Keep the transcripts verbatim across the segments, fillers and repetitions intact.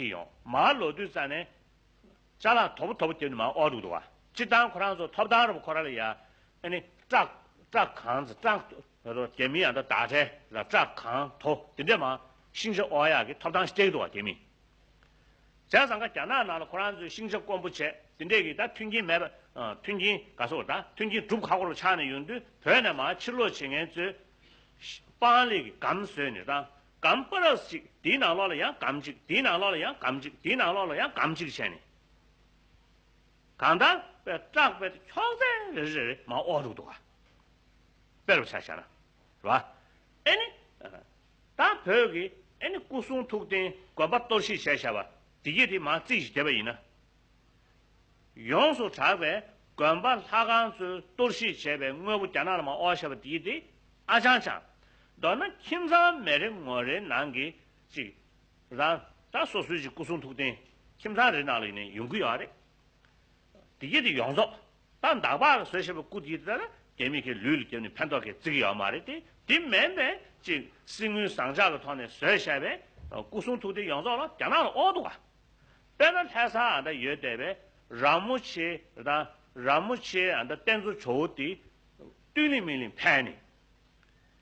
ཡོང་། མར་ལོག་དུས་ཙ་ནས་ཅ་ལག་དོ་པོ་དོ་པོ་བརྒྱབ་ནས་མར་དབོར་འདུག་འདུག་བ། སྤྱིར་བཏང་ཁོ་རང་ཚོ་ཐོབ་ཐང་ར་བ་ཁོ་ར་ལ་ཡ། ཨ་ནི་བཀྲག་བཀྲག་གང་ཚ་བཀྲག་རྒྱ་མི་ཡང་ད་བདག་ཁྲལ་ལ་བཀྲག་གང་དོ་དེ་འདྲས་མ་ཤིང་ཆ་དབོར་ཡག་གི་ཐོབ་ཐང་ཞིག་སྤྲད་ཀྱི་འདུག་བ། རྒྱ་མི། བྱས་ཙང་ཀ་རྒྱ་ནག་ནང་ལ་ཁོ་རང་ཚོས་ཤིང་ཆ་དཀོན་པོ་བྱས་དེ་འདྲས་ཀྱི་ད་མཐུན་རྐྱེན་མེད་པ། ཨ། མཐུན་རྐྱེན་ག་སོགས་ད་མཐུན་རྐྱེན་སྒྲུབ་ཁག་པོ་རུ་ཆགས་ནས་ཡོང་དུས་བོད་ནས་མར་ཕྱིར་ལོག་བྱེད་མཁན་ཚོས་སྤང་ལེབ་ཀྱི་སྒམ་བཟོས་ནས་ད་སྒམ་པ་རབས་གཅིག་དེའི་ནང་ལོགས་ལ་ཡང་སྒམ་གཅིག་དེའི་ནང་ལོགས་ལ་ཡང་སྒམ་གཅིག་དེའི་ནང་ལོགས་ལ་ཡང་སྒམ་གཅིག་བྱས་ནས། གང་ལྟར་པའི་བཀྲག་པའི་ཁྱོག་ཙེ་རེ་རེ་རེ་མར་དབོར་འདུག་འདུག་ག་དཔེ་རུ་ཆ་བཞག་ན། རེད་བ། ཨེ་ནི། ད་བོད་ཀྱི་ཨེ་ནི་སྐུ་གསུང་ཐུགས་རྟེན་དགོན་པ་གཏོར་བཤིག་བྱས་བཞག་པ་དེ་གྱད་དེ་མར་རྩིས་ཤིག་བསྡད་པ་ཡིན་ན། ཡོངས་སུ་གྲགས་པའི་དགོན་པ་ལྷ་ཁང་ཚོའི་གཏོར་བཤིག་བྱས་པའི་དངོས་པོ་རྒྱ་ནག་ལ་མར་དབོར་བཞག་པ་དེ་གྱད་དེ་ཨ་ཅང་ཅང་། མདོར་ན་ཁྱིམ་ཚང་མི་རེ་ངོ་རེའི་ནང་གི་ཅིག་རང་ད་སོ་སོའི་ཅིག་སྐུ་གསུང་ཐུགས་རྟེན་ཁྱིམ་ཚང་རེའི་ནང་ལ་ཡིན་ནའི་ཡོང་གི་ཡོད་རེད། དེ་གྱད་དེ་ཡོངས་རྫོགས་ད་འདག་པ་ལ་བཟོས་བཞག་པའི་སྐུ་དེ་ལྟ་ལ་རྒྱ་མི་གི་ལུས་ལ་བརྒྱབ་ནས་ཕན་ཐོགས་ཀྱི་བརྩི་གི་ཡོད་མ་རེད་དེ། དེ་མིན་པའི་ཅིག་གསེར་དངུལ་ཟངས་ལྕགས་ཀྱི་ཐོག་ནས་བཟོས་བཞག་པའི་སྐུ་གསུང་ཐུགས་རྟེན་ཡོངས་རྫོགས་ལ་རྒྱ་ནག་ལ་དབོར་འདུག་ག་དཔེར་ན་ལྷ་ས་ཨ་ད་ཡོད་བསྡད་པའི་ར་མོ་ཆེ་དང་ར་མོ་ཆེ་ཨ་ད་རྟེན་གཙོ་ཇོ་བོ་དེ་བཏུལ་ལིང་མི་ལིང་ཕན་ནི།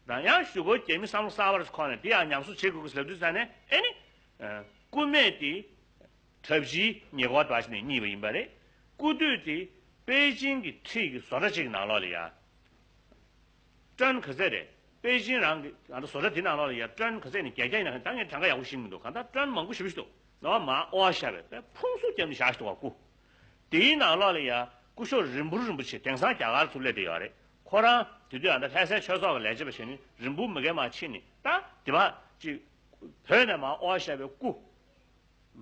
དང་ཡང་གཞུག་གུ་རྒྱ་མི་བསམ་བློ་གསར་པ་ཁོ་ནས་དེ་ཡང་ཉམས་གསོ་བྱེད་དགོས་ཀྱི་ལབ་དུས་ཙ་ནས་ཨེ་ནི། ཨ། སྐུ་སྨད་དེ་གྲྭ་བཞིའི་ཉེ་འཁོར་དུ་བ་ཞིག་ནས་རྙེད་པ་ཡིན་པ་རེད། སྐུ་སྟོད་དེ་པེ་ཅིང་གི་འཁྲིས་ཀྱི་བཟོ་གྲྭ་གཅིག་ནང་ལོགས་ལ་ཡ། ཀྲོན་ག་ཚད་རེད། པེ་ཅིང་རང་གི་ཨ་ད་བཟོ་གྲྭ་དེ་ནང་ལོགས་ལ་ཡ་ཀྲོན་ག་ཚད་ནས་བརྒྱད་བརྒྱ་ཡིན་ན་ད་ངས་གྲངས་ཀ་ཡག་པོ་ཤེས་ཀྱི་མི་འདུག་གང་ལྟར་ཀྲོན་མང་པོ་ཞེ་པོ་ཞིག་འདུག་ནོར་མ་དབོར་བཞག་པའི་དཔེ་ཕུང་གསུམ་བརྒྱབ་ནས་བཞག་ཞིག་འདུག་ག་སྐུ། དེའི་ནང་ལོགས་ལ་ཡ་སྐུ་ཞབས་རིན་པོ་རིན་པོ་ཆེ་དེང་སང་རྒྱ་གར་ཚུར་སླེབས་བསྡད་ཡོད་རེད། ཁོ་རང་དེ་དུས་ཨ་ད་ལྷ་སའི་ཆོས་ཚོགས་ཀྱི་ལས་བྱེད་པ་བྱས་ནས་རིན་སྤུངས་མི་སྒེར་མ་ཕྱིན་ནས་ད་དེ་བ་ཅིག་བོད་ནས་མར་དབོར་བཞག་པའི་སྐུ།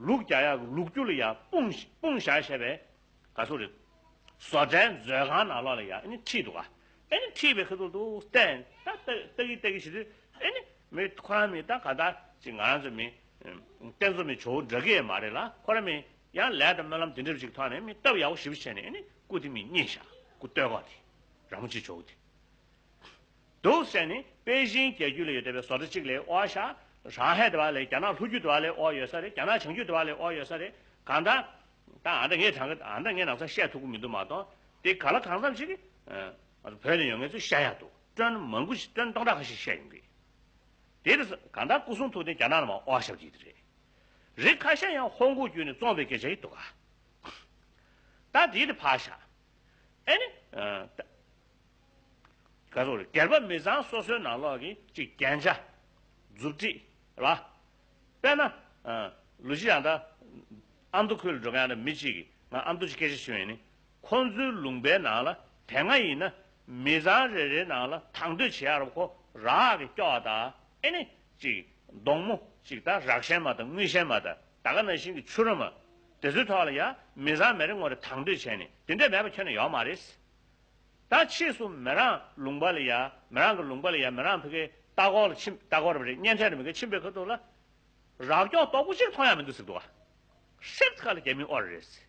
ལུག་རྒྱག་ཡག་གི་ལུག་རྒྱུ་ལ་ཡ་སྤུངས་སྤུངས་བཞག་བཞག་པའི་ག་ཚོད་རེད། བཟོ་གྲྭའི་མཛོད་ཁང་ནང་ལོགས་ལ་ཡ་ཨ་ནི་ཁྲིད་འདུག་ག་ཨ་ནི་ཁྲིད་པའི་ཁ་ཐུག་ཏུ་བསྟན་ད་ལྟ་ལྟ་གི་ལྟ་གི་བྱེད་དུས་ཨ་ནི་མི་ཁོ་རང་མི་ད་ག་ད་ཅིག་ང་རང་ཚོ་མི་བསྟན་འཛོམས་མི་ཇོ་བོ་འདྲ་གི་ཡ་མ་རེད་ལ། ཁོ་རང་མི་ཡང་ལས་དང་སྨོན་ལམ་དེ་འདྲ་ཅིག་ཐོག་ནས་མི་སྟབས་ཡག་པོ་ཞེ་པོ་བྱས་ནས་ཨ་ནི་སྐུ་དེ་མི་རྙེད་བཞག་སྐུ་སྟོད་གོག་དེ་ར་མོ་ཆེ་ཇོ་བོ་དེ། འདུག་ཟེར་ནས་པེ་ཅིང་རྒྱལ་རྒྱུད་ལ་ཡོད་བསྡད་པའི་བཟོ་གྲྭ་གཅིག་ལ་དབོར་བཞག་རང་ཧེ་དེ་བ་ལས་རྒྱ་ནག་ལྷོ་རྒྱུད་དེ་བ་ལས་དབོར་ཡོད་ས་རེད། རྒྱ་ནག་བྱང་རྒྱུད་དེ་བ་ལས་དབོར་ཡོད་ས་རེད། གང་ལྟར་ད་ཨ་ད་ངས་གྲངས་ཀ་ཨ་ད་ངས་ནང་ཚང་བཤད་ཐུབ་ཀྱི་མི་འདུག་མ་གཏོགས་དེ་ག་ལ་གང་འཚམ་ཞིག་གི་ཨ་བོད་ནས་ཡོང་མཁན་ཚོས་བཤད་ཡག་འདུག་ཀྲོན་མང་པོ་ཞིག་ཀྲོན་སྟོང་ཕྲག་ཁ་ཤས་བཤད་ཡོང་གི། དེ་དུས་གང་ལྟར་སྐུ་གསུང་ཐུགས་རྟེན་རྒྱ་ནག་ལ་མར་དབོར་བཞག་པ་དེ་རེད། རིགས་ཁ་ཤས་ཡང་ཧོང་ཀོང་བརྒྱུད་ནས་བཙོངས་པའི་སྐད་ཆ་ཡིན་འདུག་ག་ད་དེ་དེ་ཕར་བཞག་ཨེ་ནི། ཨ། ད་ག་ཚོད་རེད། སྒེར་པ་མི་ཚང་སོ་སོའི་ནང་ལོགས་ཀྱི་ཅིག་རྒྱན་ཆ། མཛུབ་དཀྲིས། རེད་བ། དཔེར་ན། ཨ། ལོ་གཅིག་ཡང་ད་ཨ་མདོ་ཁུལ་ལ་འགྲོ་མཁན་ཡང་ད་མི་གཅིག་གིས་ང་ཨ་མདོ་ཅིག་སྐད་ཆ་ཞུས་ཡིན་ནི། ཁོང་ཚོའི་ལུང་པའི་ནང་ལ་དེ་སྔ་ཡིན་ན་མི་ཚང་རེ་རེའི་ནང་ལ་དང་དོད་བྱེད་ཡག་རུ་ཁོ་རག་གི་སྐྱོགས་དང་ཨེ་ནི་ཅིག་མདོང་མོ་ཅིག་ད་རག་ཤན་མ་དང་དངུལ་ཤན་མ་དང་ད་ག་ནང་བཞིན་གྱི་ཆུ་ར་མ། དེ་ཚོའི་ཐོག་ལ་ཡ་མི་ཚང་མི་རེ་ངོ་རེ་དང་དོད་བྱས་ནས་དེ་འདྲ་མེད་པ་ཁྱོན་ནས་ཡོད་མ་རེད། ད་ཕྱིས་སུ་མི་རང་ལུང་པ་ལ་ཡ་མི་རང་གི་ལུང་པ་ལ་ཡ་མི་རང་ཕ་གིའི་ལྟ་སྐོར་ལ་ཕྱིན་ལྟ་སྐོར་རེད་མི་རེད་གཉེན་འཕྲད་རེད་མི་རེད་ཕྱིན་པའི་ཁ་ཐུག་ལ། རག་སྐྱོགས་རྡོག་པོ་གཅིག་མཐོང་ཡ་མི་འདུག་ཟེར་འདུག་ག་ཧྲིག་ཁ་ལ་རྒྱ་མིའི་དབོར་རེད།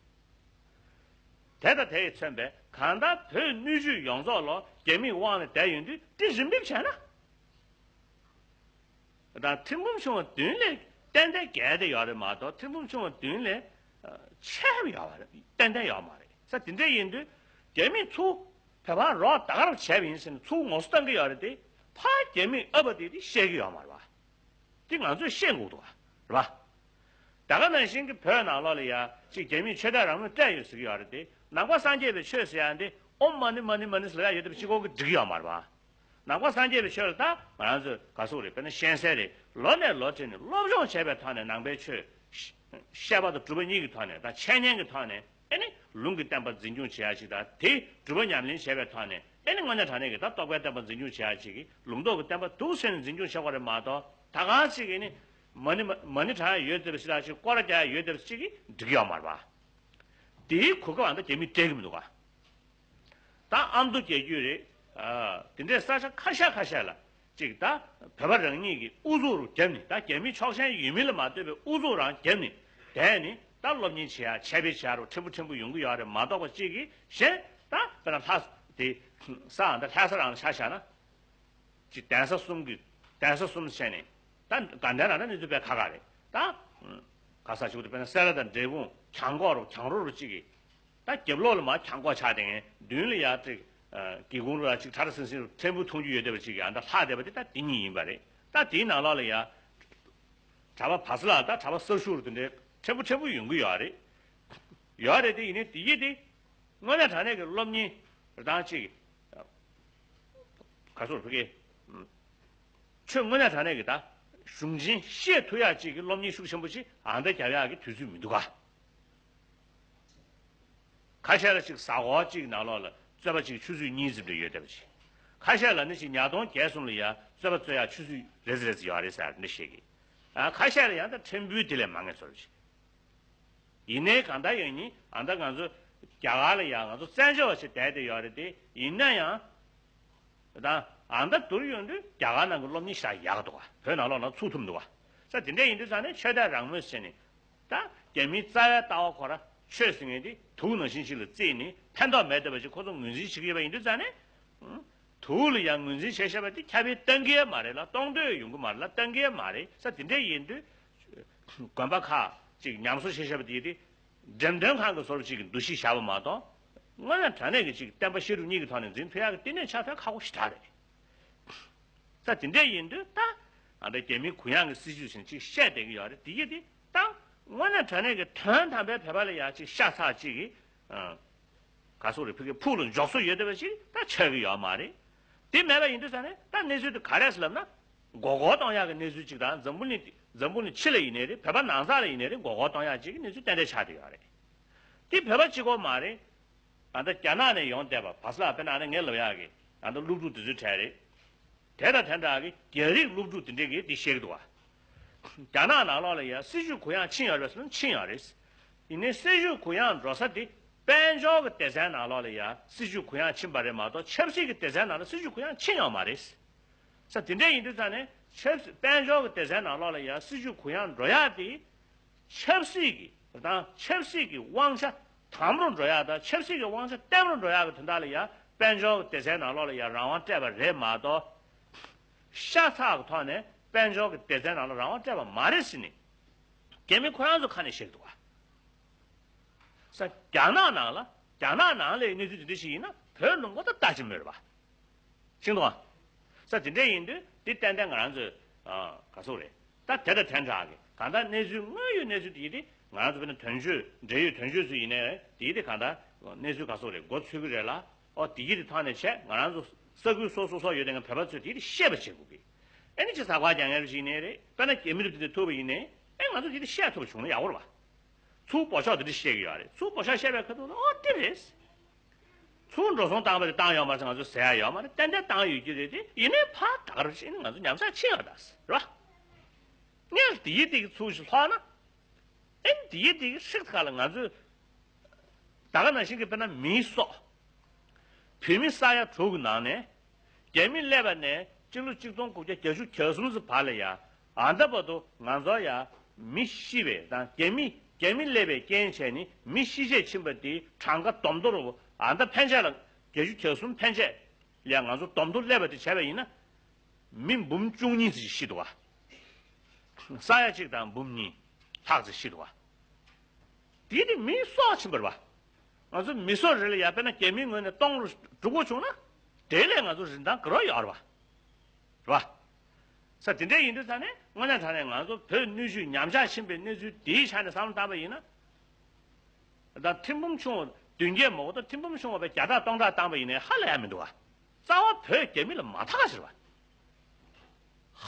དེ་དང་དེ་ཡིས་མཚོན་པའི་གང་ལྟར་བོད་སྣོད་བཅུད་ཡོངས་རྫོགས་ལོ་རྒྱ་མིའི་དབང་ལ་བསྡད་ཡོང་དུས་དེ་རིམ་འགྲེམས་བྱས་ན། དང་ཐེར་འབུམ་ཆུང་བ་བདུན་ལས་ཏན་ཏན་བརྒལ་ཏེ་ཡོད་རེད་མ་གཏོགས་ཐེར་འབུམ་ཆུང་བ་བདུན་ལས་ཆད་པ་ཡོད་པ་རེད་ཏན་ཏན་ཡོད་མ་རེད་ས། དེ་འདྲ་ཡིན་དུས་རྒྱ་མིས་ཚུར་བོད་པར་རོགས་ད་ག་རང་བྱས་པ་ཡིན་ཟེར་ནས་ཚུར་ངོ་སོ་བཏང་གི་ཡོད་རེད་དེ་ཕར་རྒྱ་མིས་ཨ་ཕ་དེ་དེ་བཤད་ཀྱི་ཡོད་མ་རེད་པ། དེ་ང་ཚོས་ཤེས་དགོས་འདུག་རེད་པ། ད་ག་ནང་བཞིན་གྱི་བོད་ནང་ལོགས་ལ་ཡ་གཅིག་རྒྱ་མིས་ཆོས་དད་རང་མོས་སྤྲད་ཡོད་ཟེར་གྱི་ཡོད་རེད་དེ་ནང་པ་སངས་རྒྱས་པའི་ཆོས་ཟེར་ཡ་འདི་ཨོཾ་མ་ཎི་མ་ཎི་མ་ཎི་ཟེར་ཡ་ཡོད་དེ་གཅིག་པོ་གིས་འགྲིག་གི་ཡོད་མ་རེད་པ། ནང་པ་སངས་རྒྱས་པའི་ཆོས་ལ་ད་ང་རང་ཚོས་ག་ཟེར་རེད་དཔེར་ན་གཤེན་གསལ་རེད་ལོ་ནས་ལོ་བྱས་ནས་སློབ་སྦྱོང་བྱས་པའི་ཐོག་ནས་ནང་པའི་ཆོས་བཤད་པ་དང་སྒྲུབ་པ་གཉིས་ཀྱི་ཐོག་ནས་ད་འཆད་ཉན་གྱི་ཐོག་ནས། ཨེ་ནི་ལུང་གི་བསྟན་པ་འཛིན་སྐྱོང་བྱེད་ཡ་ཞིག་དང་དེ་སྒྲུབ་པ་ཉམས་ལེན་བྱེད་པའི་ཐོག་ནས་ཨེ་ནི་དངོས་གནས་དྲང་གནས་ཀྱི་ད་རྟོགས་པའི་བསྟན་པ་འཛིན་སྐྱོང་བྱེད་ཡ་ཞིག་གི་ལུང་རྟོགས་ཀྱི་བསྟན་པ་འདུག་ཟེར་ནས་འཛིན་སྐྱོང་བྱེད་དགོས་རེད་མ་གཏོགས་ད་གང་ཞིག་གིས་ནི་མ་ཎི་མ་ཎི་བགྲང་ཡ་ཡོད་ཟེར་བ་ཞིག་ལ་ཞིག་སྐོར་ར་རྒྱག་ཡ་ཡོད་ཟེར་བ་ཞིག་གིས་འགྲིག་གི་ཡོད་མ་རེད་པ། དེའི་གོ་སྐབས་ཨ་མདོ་རྒྱ་མིས་སྤྲད་ཀྱི་མི་འདུག་ག་ད་ཨ་མདོ་རྒྱལ་རྒྱུད་རེད། ཨ། དེ་འདྲའི་ས་ཆ་ཁ་ཤས་ཁ་ཤས་ལ་ཅིག་ད་བོད་པ་རང་ཉིད་ཀྱི་ཨུ་ཚུགས་རུ་བརྒྱབ་ནས་ད་རྒྱ་མི་ཕྱོགས་ཞེན་ཡོད་མིན་ལ་མ་ལྟོས་པའི་ཨུ་ཚུགས་རང་བརྒྱབ་ནས་བསྡད་ནས་ད་སློབ་གཉེར་བྱེད་ཡ་འཆད་སྤེལ་བྱེད་ཡ་རུ་ཕྲན་བུ་ཕྲན་བུ་ཡོང་གི་ཡོད་རེད་མ་གཏོགས་པ་གཅིག་གིས་གཞན་ད་དཔེར་ན་ལྷ་དེ་ས་ཨ་ད་ལྷ་ས་རང་ལ་ཆ་བཞག་ན། ཅིག་གདན་ས་གསུམ་གྱི་གདན་ས་གསུམ་བྱས་ནས་ད་དགའ་ལྡན་རང་ད་གནས་ཚུལ་དཔེ་ཁག་ཁག་རེད་ད། ག་ས་ཞིག་ཏུ་དཔེར་ན་སེ་ར་དང་འབྲས་སྤུངས་གྱང་གོག་རུ་གྱང་རོ་རུ་གཅིག་གིས། ད་རྒྱབ་ལོགས་ལ་མར་གྱང་གོག་ཆགས་བསྡད་མཁན་མདུན་ལ་ཡར་ཅིག་སྒེའུ་ཁུང་རུ་ལ་ཅིག་ཁྲ་ཁྲ་སིང་སིང་རུ་ཕྲན་བུ་མཐོང་རྒྱུ་ཡོད་བསྡད་པ་ཅིག་གིས་ཨ་ད་ལྷག་བསྡད་པ་དེ་ད་དེ་གཉིས་ཡིན་པ་རེད། ད་དེའི་ནང་ལོགས་ལ་ཡར་གྲྭ་པ་བ་ས་ལ་ད་གྲྭ་པ་གསར་ཞུགས་རུ་དེ་འདྲའི་ཕྲན་བུ་ཕྲན་བུ་ཡོང་གི་ཡོད་རེད། ཡོད་རེད་དེ་ཡིན་ནའི་དེ་ཡིན་དེ། དངོས་གནས་དྲང་གནས་ཀྱི་སློབ་གཉེར་རེ་དང་གཅིག་ག་སོར་ཕ་གི་ཆོས་དངོས་གནས་དྲང་གནས་ཀྱི་ད་གཞུང་ཆེན་ཤེས་ཐུབ་ཡག་གཅིག་གི་སློབ་གཉེར་ཤུགས་ཆེན་པོ་ཅིག་ཨང་ད་རྒྱབ་ཡག་གི་དུས་ཚོད་མི་འདུག་ག་ཁ་ཤས་ལ་ཅིག་ཟ་ཧོར་གཅིག་ནང་ལོགས་ལ་རྩོད་པ་ཅིག་ཆུ་ཚོད་གཉིས་ཙམ་རེ་ཡོད་བསྡད་པ་ཅིག་ཁ་ཤས་ལ་ནི་ཅིག་ཉ་སྟོང་བརྒྱད་གསུམ་ལ་ཡ་རྩོད་པ་རྩོད་ཡག་ཆུ་ཚོད་རེ་ཙམ་རེ་ཙམ་ཡོད་རེད་ཟེར་འདི་བཤད་གི་ཁ་ཤས་ལ་ཡང་ད་ཕྲན་བུའི་དེ་ལས་མང་ངེས་ཚོར་ཅིག་ཡིན་ནའི་གང་ལྟར་ཡང་ཡིན་ཨ་ད་ང་ཚོ་རྒྱ་གར་ལ་ཡང་ང་ཚོ་བཙན་བྱོལ་བ་ཞིག་བསྡད་བསྡད་ཡོད་རེད་དེ་ཡིན་ན་ཡང་ད་ཨ་ད་དུར་ཡོང་དུས་རྒྱ་གར་ནང་གི་སློབ་གཉེར་ཞེ་དྲག་ཡག་འདུག་ག་བོད་ནང་ལོགས་ན་ཚུགས་ཐུབ་འདུག་ག་ས་དེ་འདྲ་ཡིན་དུས་ཙང་ནས་ཆོས་དད་རང་མོས་ཟེར་ནས་ད་རྒྱ་མིའི་རྩ་བའི་ལྟ་བ་ཁོ་ར་ཆོས་ཟེར་མཁན་དེ་དུག་ནང་བཞིན་ཞིག་ལ་བརྩིས་ནས་ཕན་ཐོགས་མེད་བསྡད་པ་ཞིག་ཁོ་ཚོ་ངོས་འཛིན་བྱེད་ཀྱི་ཡོད་པ་ཡིན་དུས་ཙང་ནས། དུག་ལ་ཡང་ངོས་འཛིན་བྱས་བཞག་པ་དེ་ཁྱབ་སྤེལ་གཏང་གི་མ་རེད་ལ་གཏོང་འདོད་ཡོང་གི་མ་རེད་ལ་གཏང་གི་མ་རེད་ས་དེ་འདྲ་ཡིན་དུས། དགོན་པ་ཁག་ཅིག་ཉམས་གསོ་བྱས་བཞག་པ་དེ་དེ་འགྲེམས་སྟོན་ཁང་གི་བཟོ་འདྲ་ཅིག་གི་འདུ་ཤེས་བཞག་པ་མ་གཏོགས་དངོས་གནས་དྲང་གནས་ཀྱི་ཅིག་བསྟན་པ་ཤེས་རབ་གཉིས་ཀྱི་ཐོག་ནས་འཛིན་ཐུབ་ཡག་གི་བསྟི་གནས་ཆགས་ཐུབ་ཁག་པོ་ཞེ་དྲག་རེད། ས་དེ་འདྲ་ཡིན་དུས་ད་ཨ་འདྲ་རྒྱ་མིའི་གུ་ཡངས་ཀྱི་སྲིད་ཇུས་ཟིན་ཅིག་བཤད་བསྡད་ཀྱི་ཡོད་རེད་དེ་ཡིན་དེ་ད་དངོས་གནས་དྲང་གནས་ཀྱི་དོན་དམ་པའི་བོད་པ་ལ་ཡག་ཅིག་ཤ་ཚ་ཅིག་གི་ག་སོག་རེད་ཕ་གི་ཕུགས་ལ་འཇོག་སྲོལ་ཡོད་བསྡད་པ་ཞིག་ད་ཆགས་ཀྱི་ཡོད་མ་རེད། དེ་མེད་པ་ཡིན་དུས་ཙང་ནས་ད་གནས་ཚུལ་དེ་ག་རེ་ཟེར་ལབ་ན། མགོ་སྐོར་གཏོང་ཡག་གི་གནས་ཚུལ་ཅིག་དང་འཛམ་བུ་གླིང་འཛམ་བུ་གླིང་ཕྱི་ལ་ཡིན་ནའི་རེད་བོད་པ་ནང་ས་ལ་ཡིན་ནའི་རེད་མགོ་སྐོར་གཏོང་ཡག་ཅིག་གི་གནས་ཚུལ་ཏན་ཏན་ཆགས་བསྡད་ཡོད་རེད། དེ་བོད་པ་གཅིག་པོ་མ་རེད། ད་ལྟ་རྒྱ་ནག་ནས་ཡོང་བསྡད་པ་བ་ས་ལ་དཔེར་ན་ཨ་ནི་ངས་ལབ་ཡག་གི་ད་ལྟ་སློབ་ཕྲུག་དེ་ཚོའི་གྲས་རེད། དེ་དང་དེ་འདྲ་གི་རྒྱ་རིགས་སློབ་ཕྲུག་དེ་འདྲས་ཀྱིས་འདི་བཤད་ཀྱི་འདུག་བ། རྒྱ་ནག་ནང་ལོགས་ལ་ཡ་སྲིད་ཇུས་གུ་ཡངས་ཕྱིན་ཡོད་རེད་ཟེར་ན་ཕྱིན་ཡོད་རེད། ཡིན་ནའི་སྲིད་ཇུས་གུ་ཡངས་འགྲོ་ས་དེ་དཔལ་འབྱོར་གྱི་སྡེ་ཚན་ནང་ལོགས་ལ་ཡ་སྲིད་ཇུས་གུ་ཡངས་ཕྱིན་པ་རེད་མ་གཏོགས་ཆབ་སྲིད་ཀྱི་སྡེ་ཚན་ནང་ལ་སྲིད་ཇུས་གུ་ཡངས་ཕྱིན་ཡོད་མ་རེད། ས་དེ་འདྲ་ཡིན་དུས་ཙང་ནས་ཆབ་སྲིད་དཔལ་འབྱོར་གྱི་སྡེ་ཚན་ནང་ལོགས་ལ་ཡ་སྲིད་ཇུས་གུ་ཡངས་འགྲོ་ཡག་དེ། ཆབ་སྲིད་ཀྱི་དང་ཆབ་སྲིད་ཀྱི་དབང་ཆ་དམ་རུ་འགྲོ་ཡག་དང་ཆབ་སྲིད་ཀྱི་དབང་ཆ་བརྟན་རུ་འགྲོ་ཡག་གི་དོན་དག་ལ་ཡང་དཔལ་འབྱོར་གྱི་སྡེ་ཚན་ནང་ལོགས་ལ་ཡང་རང་དབང་སྤྲད་པ་རེད་མ་གཏོགས། ཤ་ཚ་གི་ཐོག་ནས་དཔལ་འབྱོར་གྱི་སྡེ་ཚན་ནང་ལ་རང་དབང་སྤྲད་པ་མ་རེད་ཟེར་ནས། རྒྱ་མི་ཁོ་རང་ཚོ་ཁ་ནས་བཤད་ཀྱི་འདུག་བ། ས་རྒྱ་ནག་ནང་ལ་རྒྱ་ནག་ནང་ལ་གནས་ཚུལ་དེ་འདྲ་ཞིག་ཡིན་ན་བོད་ལུང་པ་ད་ལྟ་ཅི་མོད་རེད་བ། ཤེས་འདུག་ཨ། ས་དེ་འདྲ་ཡིན་དུས་དེ་ཏན་ཏན་ང་རང་ཚོས་ཨ་ག་སོག་རེད། ད་དེ་དང་དེ་འདྲ་གི་གང་ལྟར་གནས་ཚུལ་དངོས་ཡོད་གནས་ཚུལ་དེ་ཡིན་དེ་ང་རང་ཚོ་བོད་ནས་དོན་གཅོད་འབྲེལ་ཡོད་དོན་གཅོད་ཚོ་ཡིན་ནའི་དེ་ཡིན་དེ་གང་ལྟར་གནས་ཚུལ་ག་སོག་རེད་མགོ་ཚོས་ཀྱི་རེད་ལ་ཨོ་དེ་ཡིན་དེ་ཐོག་ནས་བྱས་ང་རང་ཚོ་ས་ཁུལ་སོ་སོ་སོ་ཡོད་དེ་ང་བོད་པ་ཚོས་དེ་ཡིན་དེ་ཤེས་པ་བྱེད་དགོས་གི་ཨེ་ནི་ཅི་ཟ་ཁ་རྒྱག་མཁན་རེ་ཞིག་ཡིན་ནའི་རེད་དཔེར་ན་རྒྱ་མི་རབས་དེ་འདྲ་ཐུག་པ་ཡིན་ནའི་ཨེ་ང་ཚོ་དེ་ཡིན་དེ་ཤེས་ཐུབ་པ་བྱུང་ན་ཡག་པོ་རེད་བ། ཚུར་འབོ་ཤོག་དེ་འདྲ་བཤད་ཀྱི་ཡོད་རེད་ཚུར་འབོ་ཤོག་བཤད་པའི་ཁ་ཐུག་ལ་ཨོ་དེ་རེད། ཚུར་འགྲོ་སོང་བཏང་བ་དེ་བཏང་ཡོད་མ་རེད་ང་ཚོས་ཟེར་ཡ་ཡོད་མ་རེད་ཏན་ཏན་བཏང་ཡོད་ཀྱི་རེད་དེ་ཡིན་ནའི་ཕར་ད་ག་རེ་བྱས་ནས་ང་ཚོ་ཉམས་ཆག་ཕྱིན་ཡོད་ད་ཟེར་རེད་བ། སྔོན་ལ་དེ་ཡི་དེ་གི་ཚུར་ཞིག་ལྷོག་ན། ཨེ་དེ་ཡི་དེ་གི་ཧྲིག་ཐག་ལ་ང་ཚོས་ད་ག་ནང་བཞིན་གྱི་དཔེར་ན་མིའི་སྲོག་བོད་མི་ས་ཡ་དྲུག་གི་ནང་ནས། རྒྱ་མི་སླེབས་པ་ནས་སྤྱི་ལོ་གཅིག་སྟོང་དགུ་བརྒྱ་གྱ་དྲུག་གྱ་གསུམ་ཙམ་བར་ལ་ཡ། ཨ་ད་བར་དུ་ང་ཚོ་ཡ་མི་ཤི་བའི་དང་རྒྱ་མི་རྒྱ་མི་སླེབས་པའི་རྐྱེན་བྱས་ནས་མི་ཤི་ཆད་ཕྱིན་པ་དེ་གྲངས་ཀ་བསྡོམས་ཐོར་ཨ་ད་ཕན་ཆད་ལ་གྱ་དྲུག་གྱ་གསུམ་ཕན་ཆད་ཡ་ང་ཚོ་བསྡོམས་ཐོར་སླེབས་པ་དེ་བྱས་པ་ཡིན་ན་མི་འབུམ་བཅུ་གཉིས་ཙམ་ཤི་འདུག་བ། ས་ཡ་གཅིག་དང་འབུམ་གཉིས་ལྷག་ཙམ་ཤི་འདུག་བ། དེ་དེ་མིའི་སྲོག་ཕྱིན་པ་རེད་བ། ང་ཚོ་མི་སྲོག་རེ་ལ་ཡ་དཔེར་ན་རྒྱ་མིའི་ངོས་ནས་སྟོང་རུ་འགྲོ་དགོས་བྱུང་ན། དེ་ལས་ང་ཚོ་རིན་ཐང་ག་རེ་ཡོད་རེད་བ། རེད་བ། ས་དེ་འདྲ་ཡིན་དུས་ས་ནས་དངོས་གནས་དྲང་གནས་ང་ཚོ་བོད་སྣོད་བཅུད་ཉམས་ཆག་ཕྱིན་པའི་གནས་ཚུལ་དེའི་ཆ་ནས་བསམ་བློ་བཏང་པ་ཡིན་ན། ད་ཐེར་འབུམ་ཆུང་བ་བདུན་བརྒྱད་མ་གཏོགས་ཐེར་འབུམ་ཆུང་བ་བས་བརྒྱ་ཕྲག་སྟོང་ཕྲག་བཏང་པ་ཡིན་ནའི་ཧ་ལས་ཡ་མི་འདུག་བ། རྩ་བ་བོད་རྒྱ་མི་ལ་མ་ཐག་ཟེར་བ།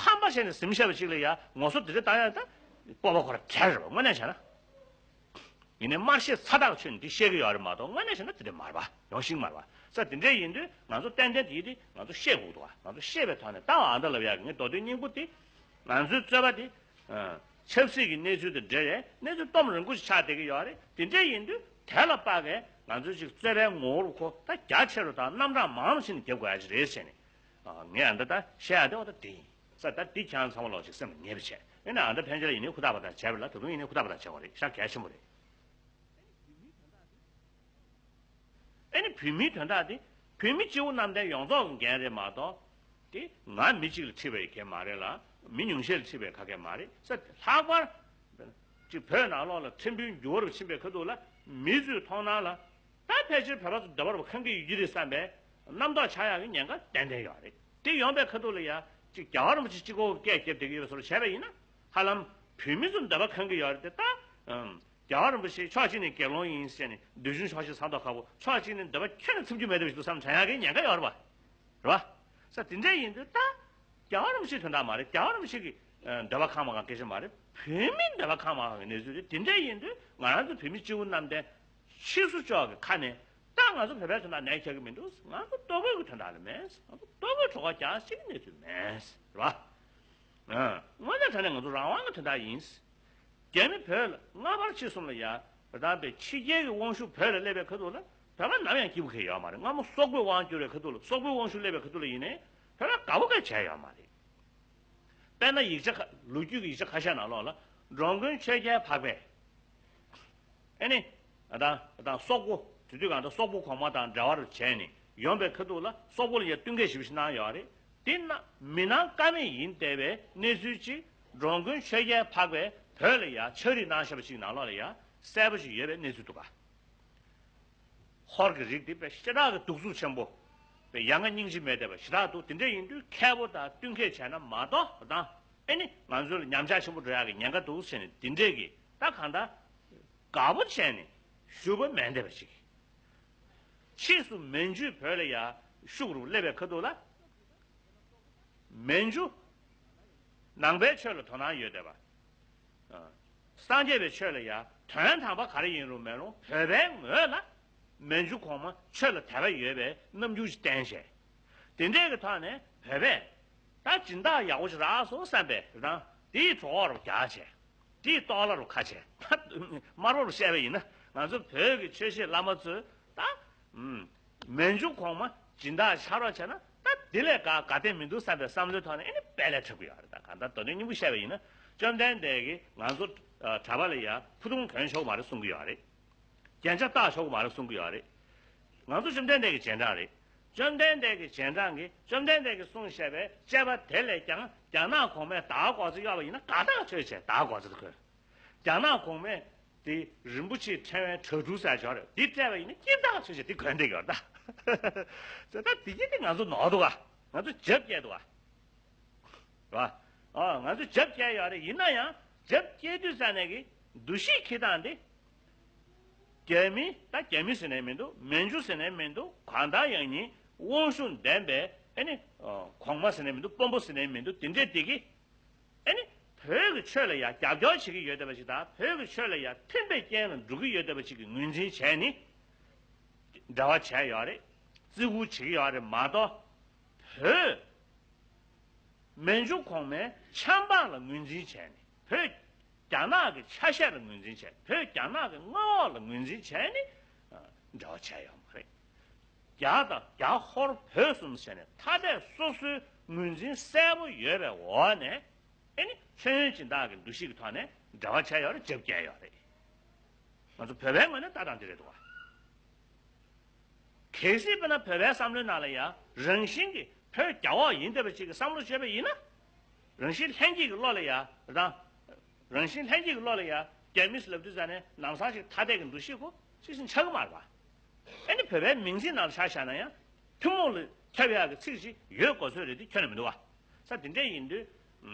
ཧམ་པ་བཤད་ནས་ཟིམ་བཤད་པ་ཅིག་ལ་ཡ་ངོ་སོ་དེ་འདྲ་བཏང་ཡ་ད་སྤོབས་པ་ཁོ་ར་བྲལ་རེད་བ་དངོས་གནས་བྱས་ན། ཡིན་ནའི་དམར་ཤད་ཚ་ཐག་ཆོད་ནས་འདི་བཤད་ཀྱི་ཡོད་རེད་མ་གཏོགས་དངོས་གནས་བྱས་ན་དེ་འདྲ་མ་རེད་བ་ཡོང་ཤིང་མ་རེད་བ་ས་དེ་འདྲ་ཡིན་དུས་ང་ཚོ་ཏན་ཏན་དེ་དེ་ང་ཚོ་ཤེས་དགོས་འདུག་བ་ང་ཚོ་ཤེས་པའི་ཐོག་ནས་ད་བ་ཨ་མདའ་ལབ་ཡག་གི་ངས་མདོ་དོན་སྙིང་པོ་དེ་ང་ཚོའི་རྩོད་པ་དེ། ཆབ་སྲིད་ཀྱི་གནས་ཚུལ་དང་འབྲེལ་བའི་གནས་ཚུལ་སྟོབས་རིང་པོ་ཞིག་ཆགས་བསྡད་ཀྱི་ཡོད་རེད། དེ་འདྲ་ཡིན་དུས་དེ་ལ་དཔག་གིས་ང་ཚོས་ཅིག་རྩོད་པའི་ངོ་བོར་ཁོ་ད་རྒྱ་ཆེ་རུ་དང་རྣམ་གྲངས་མང་རུ་ཕྱིན་ནས་རྒྱབ་དགོས་ཡ་ཅིག་རེད་ཟེར་ནས་ངས་ཨ་མདའ་ད་བཤད་ཡ་དེ་འོ་ད་དེ་ཡིན་ས་ད་འདི་ཁྱེད་རང་ཚང་མ་ལོག་ཅིག་སེམས་ལ་ངེས་པ་བྱས་ཨེ་ན་ཨ་མདའ་ཕན་ཆད་ལ་ཡིན་ནའི་ཧུར་ཐག་པ་དང་བྱས་པ་ལ་ད་དུང་ཡིན་ནའི་ཧུར་ཐག་པ་དང་བྱས་པ་རེད་ཤག་གལ་ཆེན་པོ་རེད། ཨེ་ནི་བོད་མིའི་དོན་དག་དེ་བོད་མི་སྤྱི་བོ་གནམ་བསྟན་ཡོངས་རྫོགས་ཀྱི་འགན་རེད་མ་གཏོགས་དེ་ང་མི་གཅིག་ལ་ཁྲིད་པའི་གེ་མ་རེད་ལ་མི་ཉུང་ཤས་ལ་ཁྲིད་པའི་ག་གེ་མ་རེད་ས་ལྷག་པར་ ཅིག་བོད་ནང་ལོགས་ལ་ཕྲན་བུའི་འགྱུར་བ་རུ་ཕྱིན་པའི་ཁ་ཐུག་ལ་མི་ཚོའི་མཐོང་སྣང་ལ། ད་ཕལ་ཆེར་བོད་པ་ཚོ་འདོད་པ་རུ་ཁེངས་ཀྱི་ཡོད་ཀྱི་རེད་བསམ་པའི་རྣམ་རྟོག་ཆགས་ཡག་གི་ཉེན་ཁ་ཏན་ཏན་ཡོད་རེད། དེ་ཡོང་པའི་ཁ་ཐུག་ལ་ཡ་ཅིག་རྒྱལ་བ་རིན་པོ་ཆེ་གཅིག་པོ་སྐད་བརྒྱབ་བསྡད་ཀྱི་ཡོད་པའི་བཟོ་འདྲ་བྱས་པ་ཡིན་ན། ཧ་ལམ་བོད་མི་ཚོ་འདོད་པ་ཁེངས་ཀྱི་ཡོད་རེད་དེ། ད་ཨམ། རྒྱལ་བ་རིན་པོ་ཆེ་ཕྱོགས་གཅིག་ནས་དགེ་སློང་ཡིན་ཟེར་ནས་འདོད་ཆུང་ཕྱོགས་གཅིག་ས་མདོག་ཁ་པོ། ཕྱོགས་གཅིག་ནས་འདོད་པ་ཁྱོན་ནས་ཚིམ་རྒྱུ་མེད་འདྲ་ཞིག་འདུག་བསམ་དྲན་ཡག་གི་ཉེན་ཁ་ཡོད་རེད་པ། རེད་པ། ས་དེ་འདྲ་ཡིན་དུས་ད་རྒྱལ་བ་རིན་པོ་ཆེའི་དོན་དག་མ་རེད། རྒྱལ་བ་རིན་པོ་ཆེ་གི་འདོད་པ་ཁེངས་མ་ཁེངས་སྐད་ཆ་མ་རེད། བོད་མིའི་འདོད་པ་ཁེངས་མ་ཁེངས་ཀྱི་གནས་ཚུལ་རེད། དེ་འདྲ་ཡིན་དུས་ང་རང་ཚོ་བོད་མི་སྤྱི་བོ་གནམ་བསྟན་ཕྱི་སོ་ཕྱོགས་ཀྱི་ཁ་ནས་ད་ང་ཚོ་བོད་པའི་དོན་དག་ནན་འཁྱེར་གྱི་མི་འདུག་ང་ཚོ་ལྟོ་གོས་ཀྱི་དོན་དག་ལ་མེད། ང་ཚོ་ལྟོ་གོས་གྲོད་ཁོག་རྒྱགས་ཤེས་ཀྱི་གནས་ཚུལ་མེད། རེད་པ། དངོས་གནས་དྲང་གནས་ང་ཚོ་རང་དབང་གི་དོན་དག་ཡིན། རྒྱ་མི་བོད་ལ་སྔ་བར་ཕྱི་གསུམ་ལ་ཡ་བར་དང་པའི་ཕྱི་རྒྱལ་གྱི་དབང་ཤུགས་བོད་ལ་སླེབས་པའི་ཁ་ཐུག་ལ་བོད་པ་ནམ་ཡང་སྐྱིད་པོ་ཁེལ་ཡོད་མ་རེད། སྔ་མོ་སོག་པོའི་དབང་བསྒྱུར་བའི་ཁ་ཐུག་ལ། སོག་པོའི་དབང་ཤུགས་སླེབས་པའི་ཁ་ཐུག་ལ་ཡིན་ནའི་བོད་པ་དགའ་པོ་ག་བྱས་ཡོད་མ་རེད། དཔེར་ན་ཡིག་ཆ་ཁ། ལོ་རྒྱུས་ཀྱི་ཡིག་ཆ་ཁ་ཤས་ནང་ལོགས་ལ་འགྲོ་མགོན་ཆོས་རྒྱལ་འཕགས་པས། ཨེ་ནི། ད་ད་སོག་པོ་དེ་དུས་གང་ལྟར་སོག་པོ་གོང་མ་དང་འབྲེལ་བ་རུ་བྱས་ནས་ཡོང་པའི་ཁ་ཐུག་ལ་སོག་པོ་ལ་ཡ་བསྟུན་མཁས་ཞེ་པོ་ཞིག་གནང་ཡོད་རེད། དེ་ན་མི་སྣང་ཀ་མེད་ཡིན་བསྡད་པའི་གནས་ཚུལ་ཅིག་འགྲོ་མགོན་ཆོས་རྒྱལ་འཕགས་པས་བོད་ལ་ཡ་ཕྱག་བྲིས་གནང་བཞག་པ་ཅིག་ནང་ལོགས་ལ་ཡ་གསལ་པོ་ཞིག་ཡོད་པའི་གནས་ཚུལ་འདུག་ག་ཧོར་གྱི་རིགས་དེ་དཔེ་ཞེ་དྲག་གི་གདུག་རྩུབ་ཆེན་པོ། དཔེ་ཡ་ང་སྙིང་རྗེ་མེད་བསྡད་པ་ཞེ་དྲག་འདུག་དེ་འདྲ་ཡིན་དུས་མཁས་པོ་དང་བསྟུན་མཁས་བྱས་ན་མ་གཏོགས་དང་། ཨེ་ནི་ང་ཚོ་ལ་ཉམས་ཆག་ཆེན་པོ་འགྲོ་ཡག་གི་ཉེན་ཁ་འདུག་ཟེར་ནས་དེ་འདྲས་ཀྱི་ད་གང་ལྟར་དགའ་པོ་བྱས་ནས་བཞུགས་པ་མེད་བསྡད་པ་ཞིག་ཕྱིས་སུ་མན་ཇུས་བོད་ལ་ཡ་ཤུགས་རུ་སླེབས་པའི་ཁ་ཐུག་ལ། མན་ཇུ་ནང་པའི་ཆོས་ལ་དོ་སྣང་ཡོད་བསྡད་པ། སངས་རྒྱས་པའི་ཆོས་ལ་ཡ་དོན་དམ་པ་ག་རེ་ཡིན་རུང་མེད་རུང་བོད་པའི་ངོས་ལ་མན་ཇུ་གོང་མ་ཆོས་ལ་དད་པ་ཡོད་པའི་རྣམ་འགྱུར་ཞིག་བསྟན་བྱས། དེ་འདྲའི་གི་ཐོག་ནས་བོད་པས་ད་སྦྱིན་བདག་ཡག་པོ་ཞིག་རག་སོང་བསམ་པའི་རང་དེའི་གྲོགས་རུ་རྒྱག་བྱས། དེའི་ལྟོགས་ལ་རུ་ཁ་བྱས། དམར་པོ་རུ་བཤད་པ་ཡིན་ན་ང་ཚོ་བོད་ཀྱི་ཆོས་བཤད་བླ་མ་ཚོས་ད། ཨུམ། མན་ཇུ་གོང་མ་སྦྱིན་བདག་ཆགས་རོགས་བྱས་ན་ད་དེ་ལས་དགའ་དགའ་དེ་མི་འདུག་བསམ་པའི་བསམ་བློའི་ཐོག་ནས་ཨེ་ནི་དཔེ་ལས་འཁྲབ་གི་ཡོད་རེད། ད་གང་ལྟར་མདོ་དོན་སྙིང་པོ་བཤད་པ་ཡིན་ན་བཅོམ་ལྡན་འདས་ཀྱིས་ང་ཚོ་གྲྭ་པ་ལ་ཡ་ཕུ་ཐུང་གྱོན་ཆོག་གི་མ་རེད་གསུང་གི་ཡོད་རེད། རྒྱན་ཆ་བཏགས་ཆོག་གི་མ་རེད་གསུང་གི་ཡོད་རེད། ང་ཚོ་བཅོམ་ལྡན་འདས་ཀྱི་རྗེས་འབྲང་རེད། བཅོམ་ལྡན་འདས་ཀྱི་རྗེས་འབྲང་གིས་བཅོམ་ལྡན་འདས་ཀྱིས་གསུངས་བཞག་པའི་བཅས་པ་དེ་ལས་ཀྱང་རྒྱ་ནག་གོང་མས་དར་དགོས་ཚུལ་གཡོག་པ་ཡིན་ན་དགའ་ཐག་ཆོད་བྱས་དར་དགོས་ཚུལ་དུ་གོ། རྒྱ་ནག་གོང་མས་དེ་རིན་པོ་ཆེའི་ཕྲེང་བའི་གྲ་སྒྲིག་ཟེར་ཡག་རེད། འདི་སྤྲད་པ་ཡིན་ན་སྐྱིད་ཐག་ཆོད་བྱས་དེ་གོན་བསྡད་ཡོད་རེད་ད། ད་དེ་གྱིས་དེ་ང་ཚོ་ནོར་འདུག་ག་ང་ཚོ་རྒྱབ་བསྐྱལ་འདུག་ག་རེད་པ། ཨ། ང་ཚོ་རྒྱབ་བསྐྱལ་ཡོད་རེད། ཡིན་ན་ཡང་རྒྱབ་བསྐྱལ་དུས་ཙ་ནས་ཀྱི་འདུ་ཤེས་འཁྱེར་སྟངས་དེ། རྒྱ་མི་ད་རྒྱ་མི་ཟེར་ནས་མི་འདུག་མན་ཇུ་ཟེར་ནས་མི་འདུག་གང་ལྟར་ཡང་ཉིད་དབང་ཤུགས་ལྡན་པའི་ཨེ་ནི་གོང་མ་ཟེར་ནས་མི་འདུག་དཔོན་པོ་ཟེར་ནས་མི་འདུག་དེ་འདྲས་དེ་གི་ཨེ་ནི་བོད་ཀྱི་ཆོས་ལ་ཡང་རྒྱབ་སྐྱོར་བྱེད་ཀྱི་ཡོད་བསྡད་པ་ཞིག་དང་། བོད་ཀྱི་ཆོས་ལ་ཡང་མཐུན་པའི་རྐྱེན་ལ་འགྲོ་གི་ཡོད་བསྡད་པ་ཞིག་གི་ངོས་འཛིན་བྱས་ནས་འབྲེལ་བ་བྱས་ཡོད་རེད། བརྩི་བཀུར་བྱེད་ཀྱི་ཡོད་རེད་མ་གཏོགས། བོད་མན་ཇུ་གོང་མའི་ཆབ་འབངས་ལ་ངོས་འཛིན་བྱས་ནས། བོད་རྒྱ་ནག་གི་ཆ་ཤས་ལ་ངོས་འཛིན་བྱས། བོད་རྒྱ་ནག་གི་མངའ་འོག་ལ་ངོས་འཛིན་བྱས་ནས་འབྲེལ་བ་བྱས་ཡོད་མ་རེད། རྒྱ་དང་རྒྱ་ཧོར་བོད་གསུམ་ཟེར་ནས་ཐ་དད་སོ་སོའི་ངོས་འཛིན་གསལ་པོ་ཡོད་པའི་འོག་ནས། ཨེ་ནི་མཆོད་ཡོན་སྦྱིན་བདག་གི་འདུ་ཤེས་ཀྱི་ཐོག་ནས་འབྲེལ་བ་བྱས་ཡོད་རེད། རྒྱབ་བསྐྱལ་ཡོད་རེད། ང་ཚོ་བོད་པའི་ངོས་ནས་ལྟ་སྟངས་དེ་རེད་འདུག་ག་གལ་སྲིད་དཔེར་ན་བོད་པའི་བསམ་བློའི་ནང་ལ་ཡང་རང་བཞིན་གྱིས་བོད་རྒྱ་འོག་ཡིན་བསྡད་པ་ཅིག་གི་བསམ་བློ་བྱས་པ་ཡིན་ན། རང་བཞིན་ལྷན་སྐྱེས་ཀྱི་བློ་ལ་ཡང་རང་། རང་བཞིན་ལྷན་སྐྱེས་ཀྱི་བློ་ལ་ཡང་རྒྱ་མི་ཟེར་ལབ་དུས་ཙ་ནས་ལམ་སང་ཞིག་ཐ་དད་ཀྱི་འདུ་ཤེས་ཁོ་ཅིག་ཞིག་ཆགས་ཀྱི་མ་རེད་པ། ཨེ་ནི་བོད་པའི་མིང་ཚིག་ནང་ལ་ཆ་བཞག་ན་ཡང་ཐུན་མོང་ལ་ཁྱབ་ཡག་གི་ཚིག་ཅིག་ཡོད་དགོས་ཚོད་རེད་དེ་ཁྱོན་ནས་མི་འདུག་ག་ས་དེ་འདྲས་ཡིན་དུས།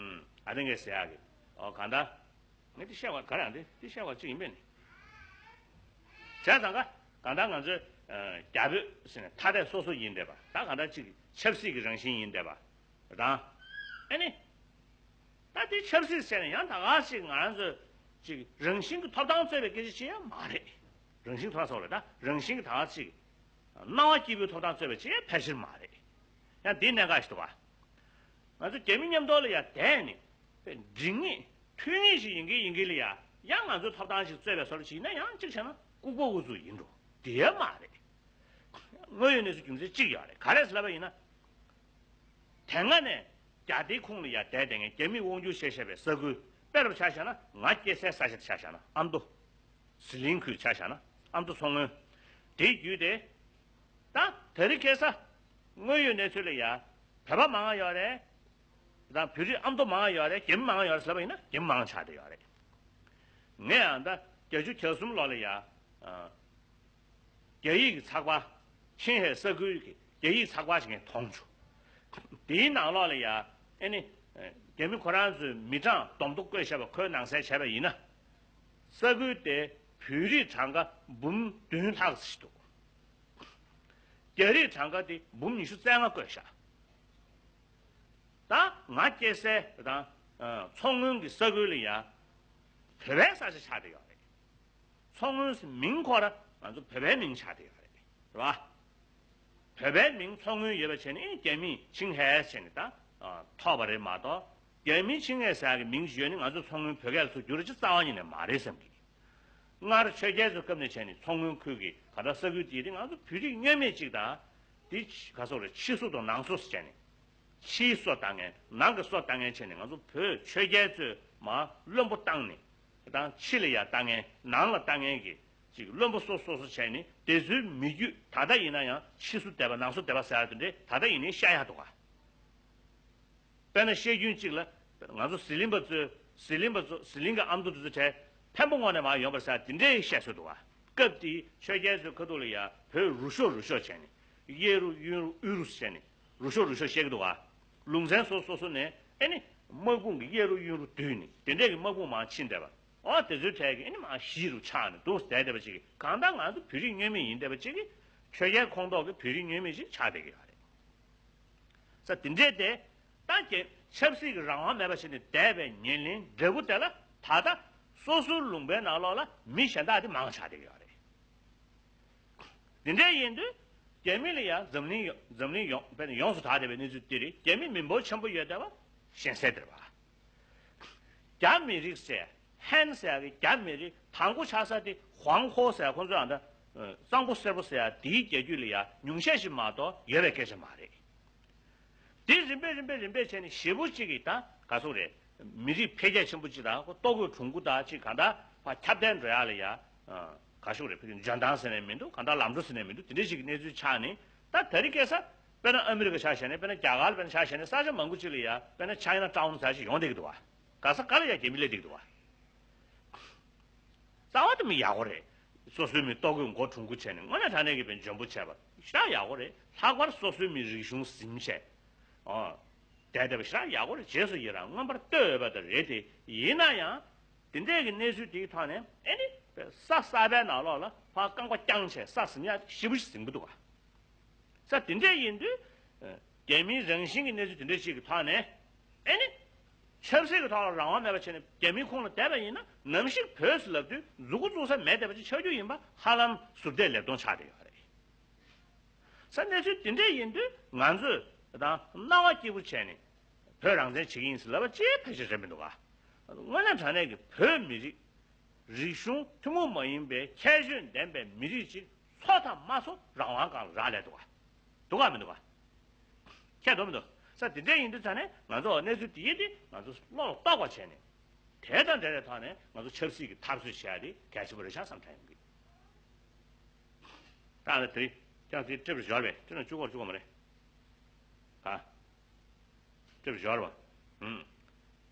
ཨ་ནི་ངས་ཟེར་ཡག་གི། ཨོ་གང་ལྟར། ངས་འདི་བཤད་པ་ག་རེ་ཡང་འདི་འདི་བཤད་པ་གཅིག་ཡིན་པས་ནི། བྱས་ཙང་ཀ་གང་ལྟར་ང་ཚོའི་རྒྱ་བོད་ཟེར་ནས་ཐ་དད་སོ་སོ་ཡིན་བསྡད་པ། ད་གང་ལྟར་གཅིག་ཆབ་སྲིད་ཀྱི་རང་བཞིན་ཡིན་བསྡད་པ་དང་། ཨེ་ནི། ད་འདི་ཆབ་སྲིད་ཟེར་ནས་ཡང་ད་ག་ཅིག་ང་རང་ཚོ་ཅིག་རང་བཞིན་གྱི་ཐོབ་ཐང་རྩོད་པའི་སྐད་ཆ་ཅིག་ཡང་མ་རེད། རང་བཞིན་ཐོབ་ཐང་ཟེར་བ་ལ་ད་རང་བཞིན་གྱི་ད་ག་ཅིག་སྣང་བ་སྐྱིད་པོའི་ཐོབ་ཐང་རྩོད་པ་ཅིག་ཡང་ཕལ་ཆེར་མ་རེད། ཡང་འདི་གནད་འགག་ཞིག་འདུག་ག་ང་ཚོ་རྒྱ་མི་མཉམ་དུ་ལ་ཡ་བསྡད་ནས་འགྲིག་ངེས་མཐུན་ངེས་ཤིག་ཡིན་གྱི་ཡིན་གྱི་ལ་ཡ། ཡང་ང་ཚོའི་ཐོབ་ཐང་ཞིག་རྩོད་པའི་བཟོ་འདྲ་ཞིག་ཡིན་ན་ཡང་གཅིག་བྱས་ན་ལྐུགས་པ་འུ་ཚུགས་ཡིན་འགྲོ། དེ་མ་རེད། དངོས་ཡོད་གནས་ཚུལ་རྒྱུ་མཚན་གཅིག་ཡོད་རེད། ག་རེ་ཟེར་ལབ་པ་ཡིན་ན། དེ་སྔ་ནས་རྒྱ་སྡེའི་ཁོངས་ལ་ཡ་བསྡད་བསྡད་མཁན་རྒྱ་མིས་དབང་སྒྱུར་བྱས་བཞག་པའི་ས་ཁུལ། དཔེ་རུ་ཆ་བཞག་ན་ང་སྐྱེས་སའི་ས་ཆ་དེ་ཆ་བཞག་ན་ཨ་མདོ། ཟི་ལིང་ཁུལ་ཆ་བཞག་ན་ཨ་མདོ་མཚོ་སྔོན། དེའི་བརྒྱུད་དེ། ད་དེ་རིང་ཁ་སང་དངོས་ཡོད་གནས་ཚུལ་ལ་ཡ། བོད་པ་མང་ང་ཡོད་རེད། དང་བོད་རིགས་ཨ་མདོ་མང་ང་ཡོད་རེད། རྒྱ་མི་མང་ང་ཡོད་རེད་ཟེར་བ་ཡིན་ན་རྒྱ་མི་མང་ཆགས་བསྡད་ཡོད་རེད། ངས་ཨ་ད་བརྒྱད་ཅུ་གྱ་གསུམ་ལོ་ལ་ཡ། ཨ། རྒྱ་ཡིག་གི་ཚགས་པར། ཆིང་ཧེ་ས་ཁུལ་གྱི་རྒྱ་ཡིག་ཚགས་པར་ཞིག་ངས་མཐོང་བྱུང་། དེའི་ནང་ལོགས་ལ་ཡ། ཨེ་ནི། རྒྱ་མི་ཁོ་རང་ཚོའི་མི་གྲངས་བསྡོམས་ཐོ་བཀོད་བཞག་པ་ཁོའི་ནང་གསལ་བྱས་པ་ཡིན་ན། ས་ཁུལ་དེ་བོད་རིགས་གྲངས་ཀ་འབུམ་བདུན་ལྷག་ཙམ་ཞིག་འདུག། རྒྱ་རིགས་གྲངས་ཀ་དེ་འབུམ་ཉི་ཤུ་རྩ་ལྔ་བཀོད་བཞག། ད་ང་སྐྱེས་སའི་དང་། ཨ། མཚོ་སྔོན་གྱི་ས་ཁུལ་ལ་ཡ། བོད་པའི་ས་ཆ་ཆགས་བསྡད་ཡོད་རེད། མཚོ་སྔོན་ཟེར་མིང་ཁོ་ར་ང་ཚོ་བོད་པའི་མིང་ཆགས་བསྡད་ཡོད་རེད། རེད་བ། བོད་པའི་མིང་མཚོ་སྔོན་ཡོད་པ་བྱས་ནས་རྒྱ་མིས་ཆིང་ཧེ་བྱས་ནས་ད། ཨ། ཐོབ་པ་རེད་མ་གཏོགས། རྒྱ་མིའི་ཆིང་ཧེ་ཟེར་ཡག་གི་མིང་ཞིག་ཡོད་ནི་ང་ཚོ་མཚོ་སྔོན་བོད་སྐད་ལ་ཚུར་བསྒྱུར་རེ་ཅིག་རྩ་བ་ཉིད་ནས་མ་རེད་བསམ་གི། སྔར་ཆོས་རྒྱལ་ཚོའི་སྐབས་ནས་བྱས་ནས་མཚོ་སྔོན་ཁུལ་གྱི་ག་འདྲ་ས་ཁུལ་དེ་རིགས་ང་ཚོ་བོད་རིགས་མཉམ་མེད་ཅིག་དང་། དེ་ག་སོག་རེད། ཕྱི་སོ་དང་ནང་སོ་ཟེར་བྱས་ནས། ཕྱིའི་སོ་ལྟ་མཁན། ནང་གི་སོ་ལྟ་མཁན་བྱས་ནས་ང་ཚོ་བོད་ཆོས་རྒྱལ་ཚོས་མར་བློན་པོ་བཏང་ནས། དང་ཕྱི་ལ་ཡ་ལྟ་མཁན། ནང་ལ་ལྟ་མཁན་གྱི་ཅིག་བློན་པོ་སོ་སོ་སོ་བྱས་ནས་དེ་ཚོའི་མི་རྒྱུད་ད་ལྟ་ཡིན་ན་ཡང་ཕྱི་སོ་སྡེ་པ་ནང་སོ་སྡེ་པ་ཟེར་ཡ་དེ་འདྲས་ད་ལྟ་ཡིན་ནའི་བཤད་ཡག་འདུག་ག། དཔེར་ན་བཤད་རྒྱུན་གཅིག་ལ། ང་ཚོ་ཟི་ལིང་པ་ཚོས། ཟི་ལིང་པ་ཚོ། ཟི་ལིང་གི་ཨ་མདོ་དེ་ཚོ་གྲས་འཕན་པོ་ངོས་ནས་མར་ཡོང་བར་ཟེར་དེ་འདྲའི་བཤད་སྲོལ་འདུག་བ། སྐབས་དེའི་ཆོས་རྒྱལ་ཚོའི་ཁ་ཐུག་ལ་ཡ་བོད་རུ་ཤོག་རུ་ཤོག་བྱས་ནས། གཡས་རུ་གཡོན་རུ་དབུས་རུ་བྱས་ནས་རུ་ཤོག་རུ་ཤོག་བཤད་ཀྱི་འདུག་བ། ལུང་ཚན་སོ་སོ་སོ་ནས་ཨེ་ནི་དམག་དཔུང་གི་གཡས་རུ་གཡོན་རུ་བསྡུས་ནས་དེ་འདྲས་ཀྱི་དམག་དཔུང་མར་ཕྱིན་བསྡད་པ། འོ་དེ་ཚོའི་གྲས་ཀྱི་ཨེ་ནི་མར་གཞིས་རུ་ཆགས་ནས་འདུག་བསྡད་བསྡད་པ་ཅིག་གིས་གང་ལྟར་ང་ཚོ་བོད་རིགས་མཉམ་མེད་ཡིན་བསྡད་པ་ཅིག་གིས་ཆོས་རྒྱལ་ཁོངས་གཏོགས་ཀྱི་བོད་རིགས་མཉམ་མེད་ཅིག་ཆགས་བསྡད་ཀྱི་ཡོད་རེད། ས་དེ་འདྲས་དེ། ད་ཀྱེ་ཆབ་སྲིད་ཀྱི་རང་དབང་མེད་པ་བྱས་ནས་བསྡད་པའི་ཉེར་ལེན་འབྲས་བུ་དེ་ལ་ད་ལྟ་སོ་སོའི་ལུང་པའི་ནང་ལོགས་ལ་མི་གཞན་དག་དེ་མང་ཆགས་བསྡད་ཀྱི་ཡོད་རེད། དེ་འདྲས་ཡིན་དུས་རྒྱ་མི་ལ་ཡང་འཛམ་གླིང་ཡོ་འཛམ་གླིང་ཡོངས་དཔེར་ན་ཡོངས་སུ་གྲགས་བསྡད་པའི་གནས་ཚུལ་འདི་རེད། རྒྱ་མི་མི་འབོར་ཆེན་པོ་ཡོད་བསྡད་པ་གཞན་སེལ་བསྡད་པ། རྒྱ་མི་རིགས་ཟེར། ཧན་ཟེར་ཡ་གི་རྒྱ་མི་རིགས་དང་པོ་ཆགས་ས་དེ་ཧོང་ཧོ་ཟེར་ཡ་ཁོང་ཚོ་ཡང་ད་གཙང་པོ་སེར་པོ་ཟེར་ཡ་དེའི་རྒྱལ་རྒྱུད་ལ་ཡ་ཉུང་ཤས་ཤིག་མ་གཏོགས་ཡོད་པའི་སྐད་ཆ་མ་རེད། དེ་རིམ་པས་རིམ་པས་རིམ་པས་བྱས་ནས་ཞེ་པོ་གཅིག་གིས་ད་ག་སོག་རེད། མི་རིགས་འཕེལ་རྒྱས་ཆེན་པོ་གཅིག་དང་ལྟོ་གོས་གྱོན་གོས་དང་གཅིག་གང་ལྟར་ཕར་ཁྱབ་གདལ་འགྲོ་ཡ་ལ་ཡ། ག་སོག་རེད། ཕ་གི་འཇོན་ཐང་ཟེར་ནས་མི་འདུག་གང་ལྟར་ལམ་འགྲོ་ཟེར་ནས་མི་འདུག་དེ་འདྲ་ཞིག་གི་གནས་ཚུལ་ཆགས་ནས་ད་ད་རེས་ཁ་སང་དཔེར་ན་ཨ་མི་རི་ཀ་ཆ་བཞག་ནས་དཔེར་ན་རྒྱ་གར་ལ་དཔེར་ན་ཆ་བཞག་ནས་ས་ཆ་མང་པོ་ཅིག་ལ་ཡ་དཔེར་ན་ཆའི་ན་ཊའུན་ཟེར་ཞིག་ཡོང་བསྡད་ཀྱི་འདུག་བ། ག་ས་ག་ལ་ཡ་རྒྱ་མི་སླེབས་བསྡད་ཀྱི་འདུག་བ། རྩ་བ་དེ་མི་ཡག་པོ་རེད། སོ་སོའི་མི་ལྟོ་གོས་མགོ་གྱོན་གོས་བྱས་ནས་དངོས་གནས་དྲང་གནས་ཀྱི་བའི་འཇོན་པོ་བྱས་པ་ཞེ་དྲག་ཡག་པོ་རེད། ལྷག་པར་སོ་སོའི་མི་རིག་གཞུང་ཟིན་བྱས། ཨོ། བསྡད་བསྡད་པ་ཞེ་དྲག་ཡག་པོ་རེད། རྗེས་སུ་ཡི་རང་མངོན་པར་བསྟོད་འོས་པ་དེ་རེད་དེ། ཡིན་ན་ཡང་། དེ་འདྲས་ཀྱི་གནས་ཚུལ་དེའི་ཐོག་ནས་ཨེ་ནི། ས་གསར་པའི་ནང་ལོགས་ལ་ཕར་རྐང་པ་བརྐྱངས་བྱས་ས་ཟིན་ཡག་ཞེ་པོ་ཞིག་ཟིན་གྱི་འདུག་བ། ས་དེ་འདྲས་ཡིན་དུས། རྒྱ་མིའི་རང་བཞིན་གྱི་གནས་ཚུལ་དེ་འདྲས་ཞིག་གི་ཐོག་ནས། ཨེ་ནི། ཆབ་སྲིད་ཀྱི་ཐོག་ལ་རང་དབང་མེད་པ་བྱས་ནས་རྒྱ་མིའི་ཁོངས་ལ་བསྡད་པ་ཡིན་ན་ནམ་ཞིག་བོད་ཟེར་ལབ་དུས་མཛུབ་གུ་བཙུགས་ས་མེད་བསྡད་པ་ཅིག་ཆགས་རྒྱུ་ཡིན་པ་ཧ་ལམ་ཟུར་བལྟས་ལེབ་མཐོང་ཆགས་བསྡད་ཡོད་རེད། ས་གནས་ཚུལ་དེ་འདྲས་ཡིན་དུས་ང་ཚོས་དང་སྣང་བ་སྐྱིད་པོ་བྱས་ནས་བོད་རང་བཙན་བྱེད་ཀྱི་ཡིན་ཟེར་ལབ་པ་ཅིག་ཕལ་ཆེར་རེད་མི་འདུག་ག། དངོས་གནས་དྲང་གནས་ཀྱི་བོད་མི་རིགས། རིག་གཞུང་ཐུན་མོང་མ་ཡིན་པའི་ཁྱད་ཆོས་ལྡན་པའི་མི་རིགས་ཅིག་འཚོ་དང་མ་འཚོ་རང་དབང་སྒང་ལ་རག་ལས་འདུག་ག། འདུག་ག་མི་འདུག་ག། ཁྱད་དུ་མི་འདུག་ས་དེ་འདྲ་ཡིན་དུས་ཙང་ནས་ང་ཚོ་གནས་ཚུལ་དེ་ཡིན་ཏེ་ང་ཚོ་བློ་ལ་གཏོགས་པ་བྱས་ནས། དེ་དང་འབྲེལ་བའི་ཐོག་ནས་ང་ཚོ་ཆབ་སྲིད་ཀྱི་འཐབ་རྩོད་བྱེད་ཡ་དེ་གལ་ཆེན་པོ་རེད་ཤག་བསམ་ཐལ་ཡོང་གི། ད་ལྟ་དེ་རིང་ཀྱང་དེ་ཀྲིབ་འབྱོར་བས་ཀྲིབ་ན་བཅུ་སྐོར་བཅུ་སྐོར་མ་རེད། ཨ། ཀྲིབ་འབྱོར་བ། ཨུམ།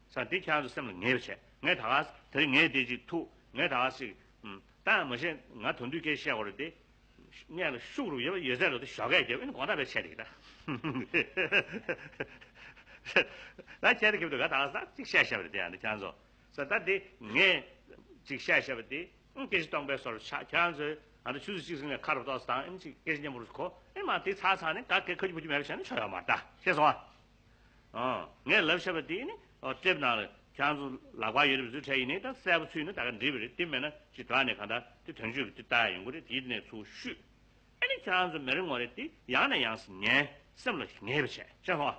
ས་འདི་ཁྱེད་རང་ཚོ་སེམས་ལ་ངེས་པ་བྱས། ངས་ད་ག་དེ་རིང་ངས་དེ་ཅིག་ཐུག་ངས་ད་ག་ཞིག་ཨུམ། ད་མ་ཤེས་ང་དོན་དུས་སྐད་བཤད་དགོས་རེད་དེ། སྙད་ལ་ཤུགས་རུ་ཡོད་པ་ཡོད་ཚད་ལོ་དེ་ཞོགས་ཀས་རྒྱབ་ཨིན་དགོང་དག་པའི་ཆད་རེད་ད། ད་ཁྱེད་རེ་གིབ་དུ་ག་ད་ག་ས་ཅིག་བཤད་བཤད་པ་རེད་དེ་ཡང་དེ་ཁྱེད་རང་ཚོ། ས་ད་དེ་ངས་ཅིག་བཤད་བཤད་པ་དེ། ཨང་སྐད་ཆ་གཏོང་པའི་སོར་ཆགས་ཁྱེད་རང་ཚོས་ང་ཚོ་ཆུ་ཚོད་གཅིག་ཟིན་ནས་ཁ་རུ་ཏོག་ཙམ་དང་ཨིན་ཅིག་སྐད་ཆ་སྙན་པོ་རུ་གོ་ཨེ་མ་དེ་ཚར་ཚར་ནས་ག་གེ་ཁ་ཆུ་བུ་ཆུ་མེད་པ་བྱས་ན་ཆོག་ཡོད་མ་རེད་ད་ཤེས་སོང་ཨ། ཨང་ངས་ལབ་བཤད་པ་དེ་ནི་ཨོ་ཊེབ་ནང་ལ་ཁྱེད་རང་ཚོ་ལག་པ་ཡོད་རེད་བཟོས་ཁྲལ་ཡིན་ནས་ད་གསལ་པོ་ཚུད་ན་ད་ག་འགྲིག་པ་རེད། དེ་མེད་ན་ཅིག་དྲག་ནས་ག་ད་དེ་དོན་གཅོད་ཀྱི་དེ་ལྟ་ཡ་ཡོང་གི་རེད། དེའི་ནས་ཚུར་བཤུས་ཨེ་ནི་ཁྱེད་རང་ཚོ་མེ་རི་ངོ་རེད་དེ་ཡང་ནས་ཡང་སེ་ངའི་སེམས་ལ་ངེས་པ་བྱས་ཤེས་སོང་ཨ།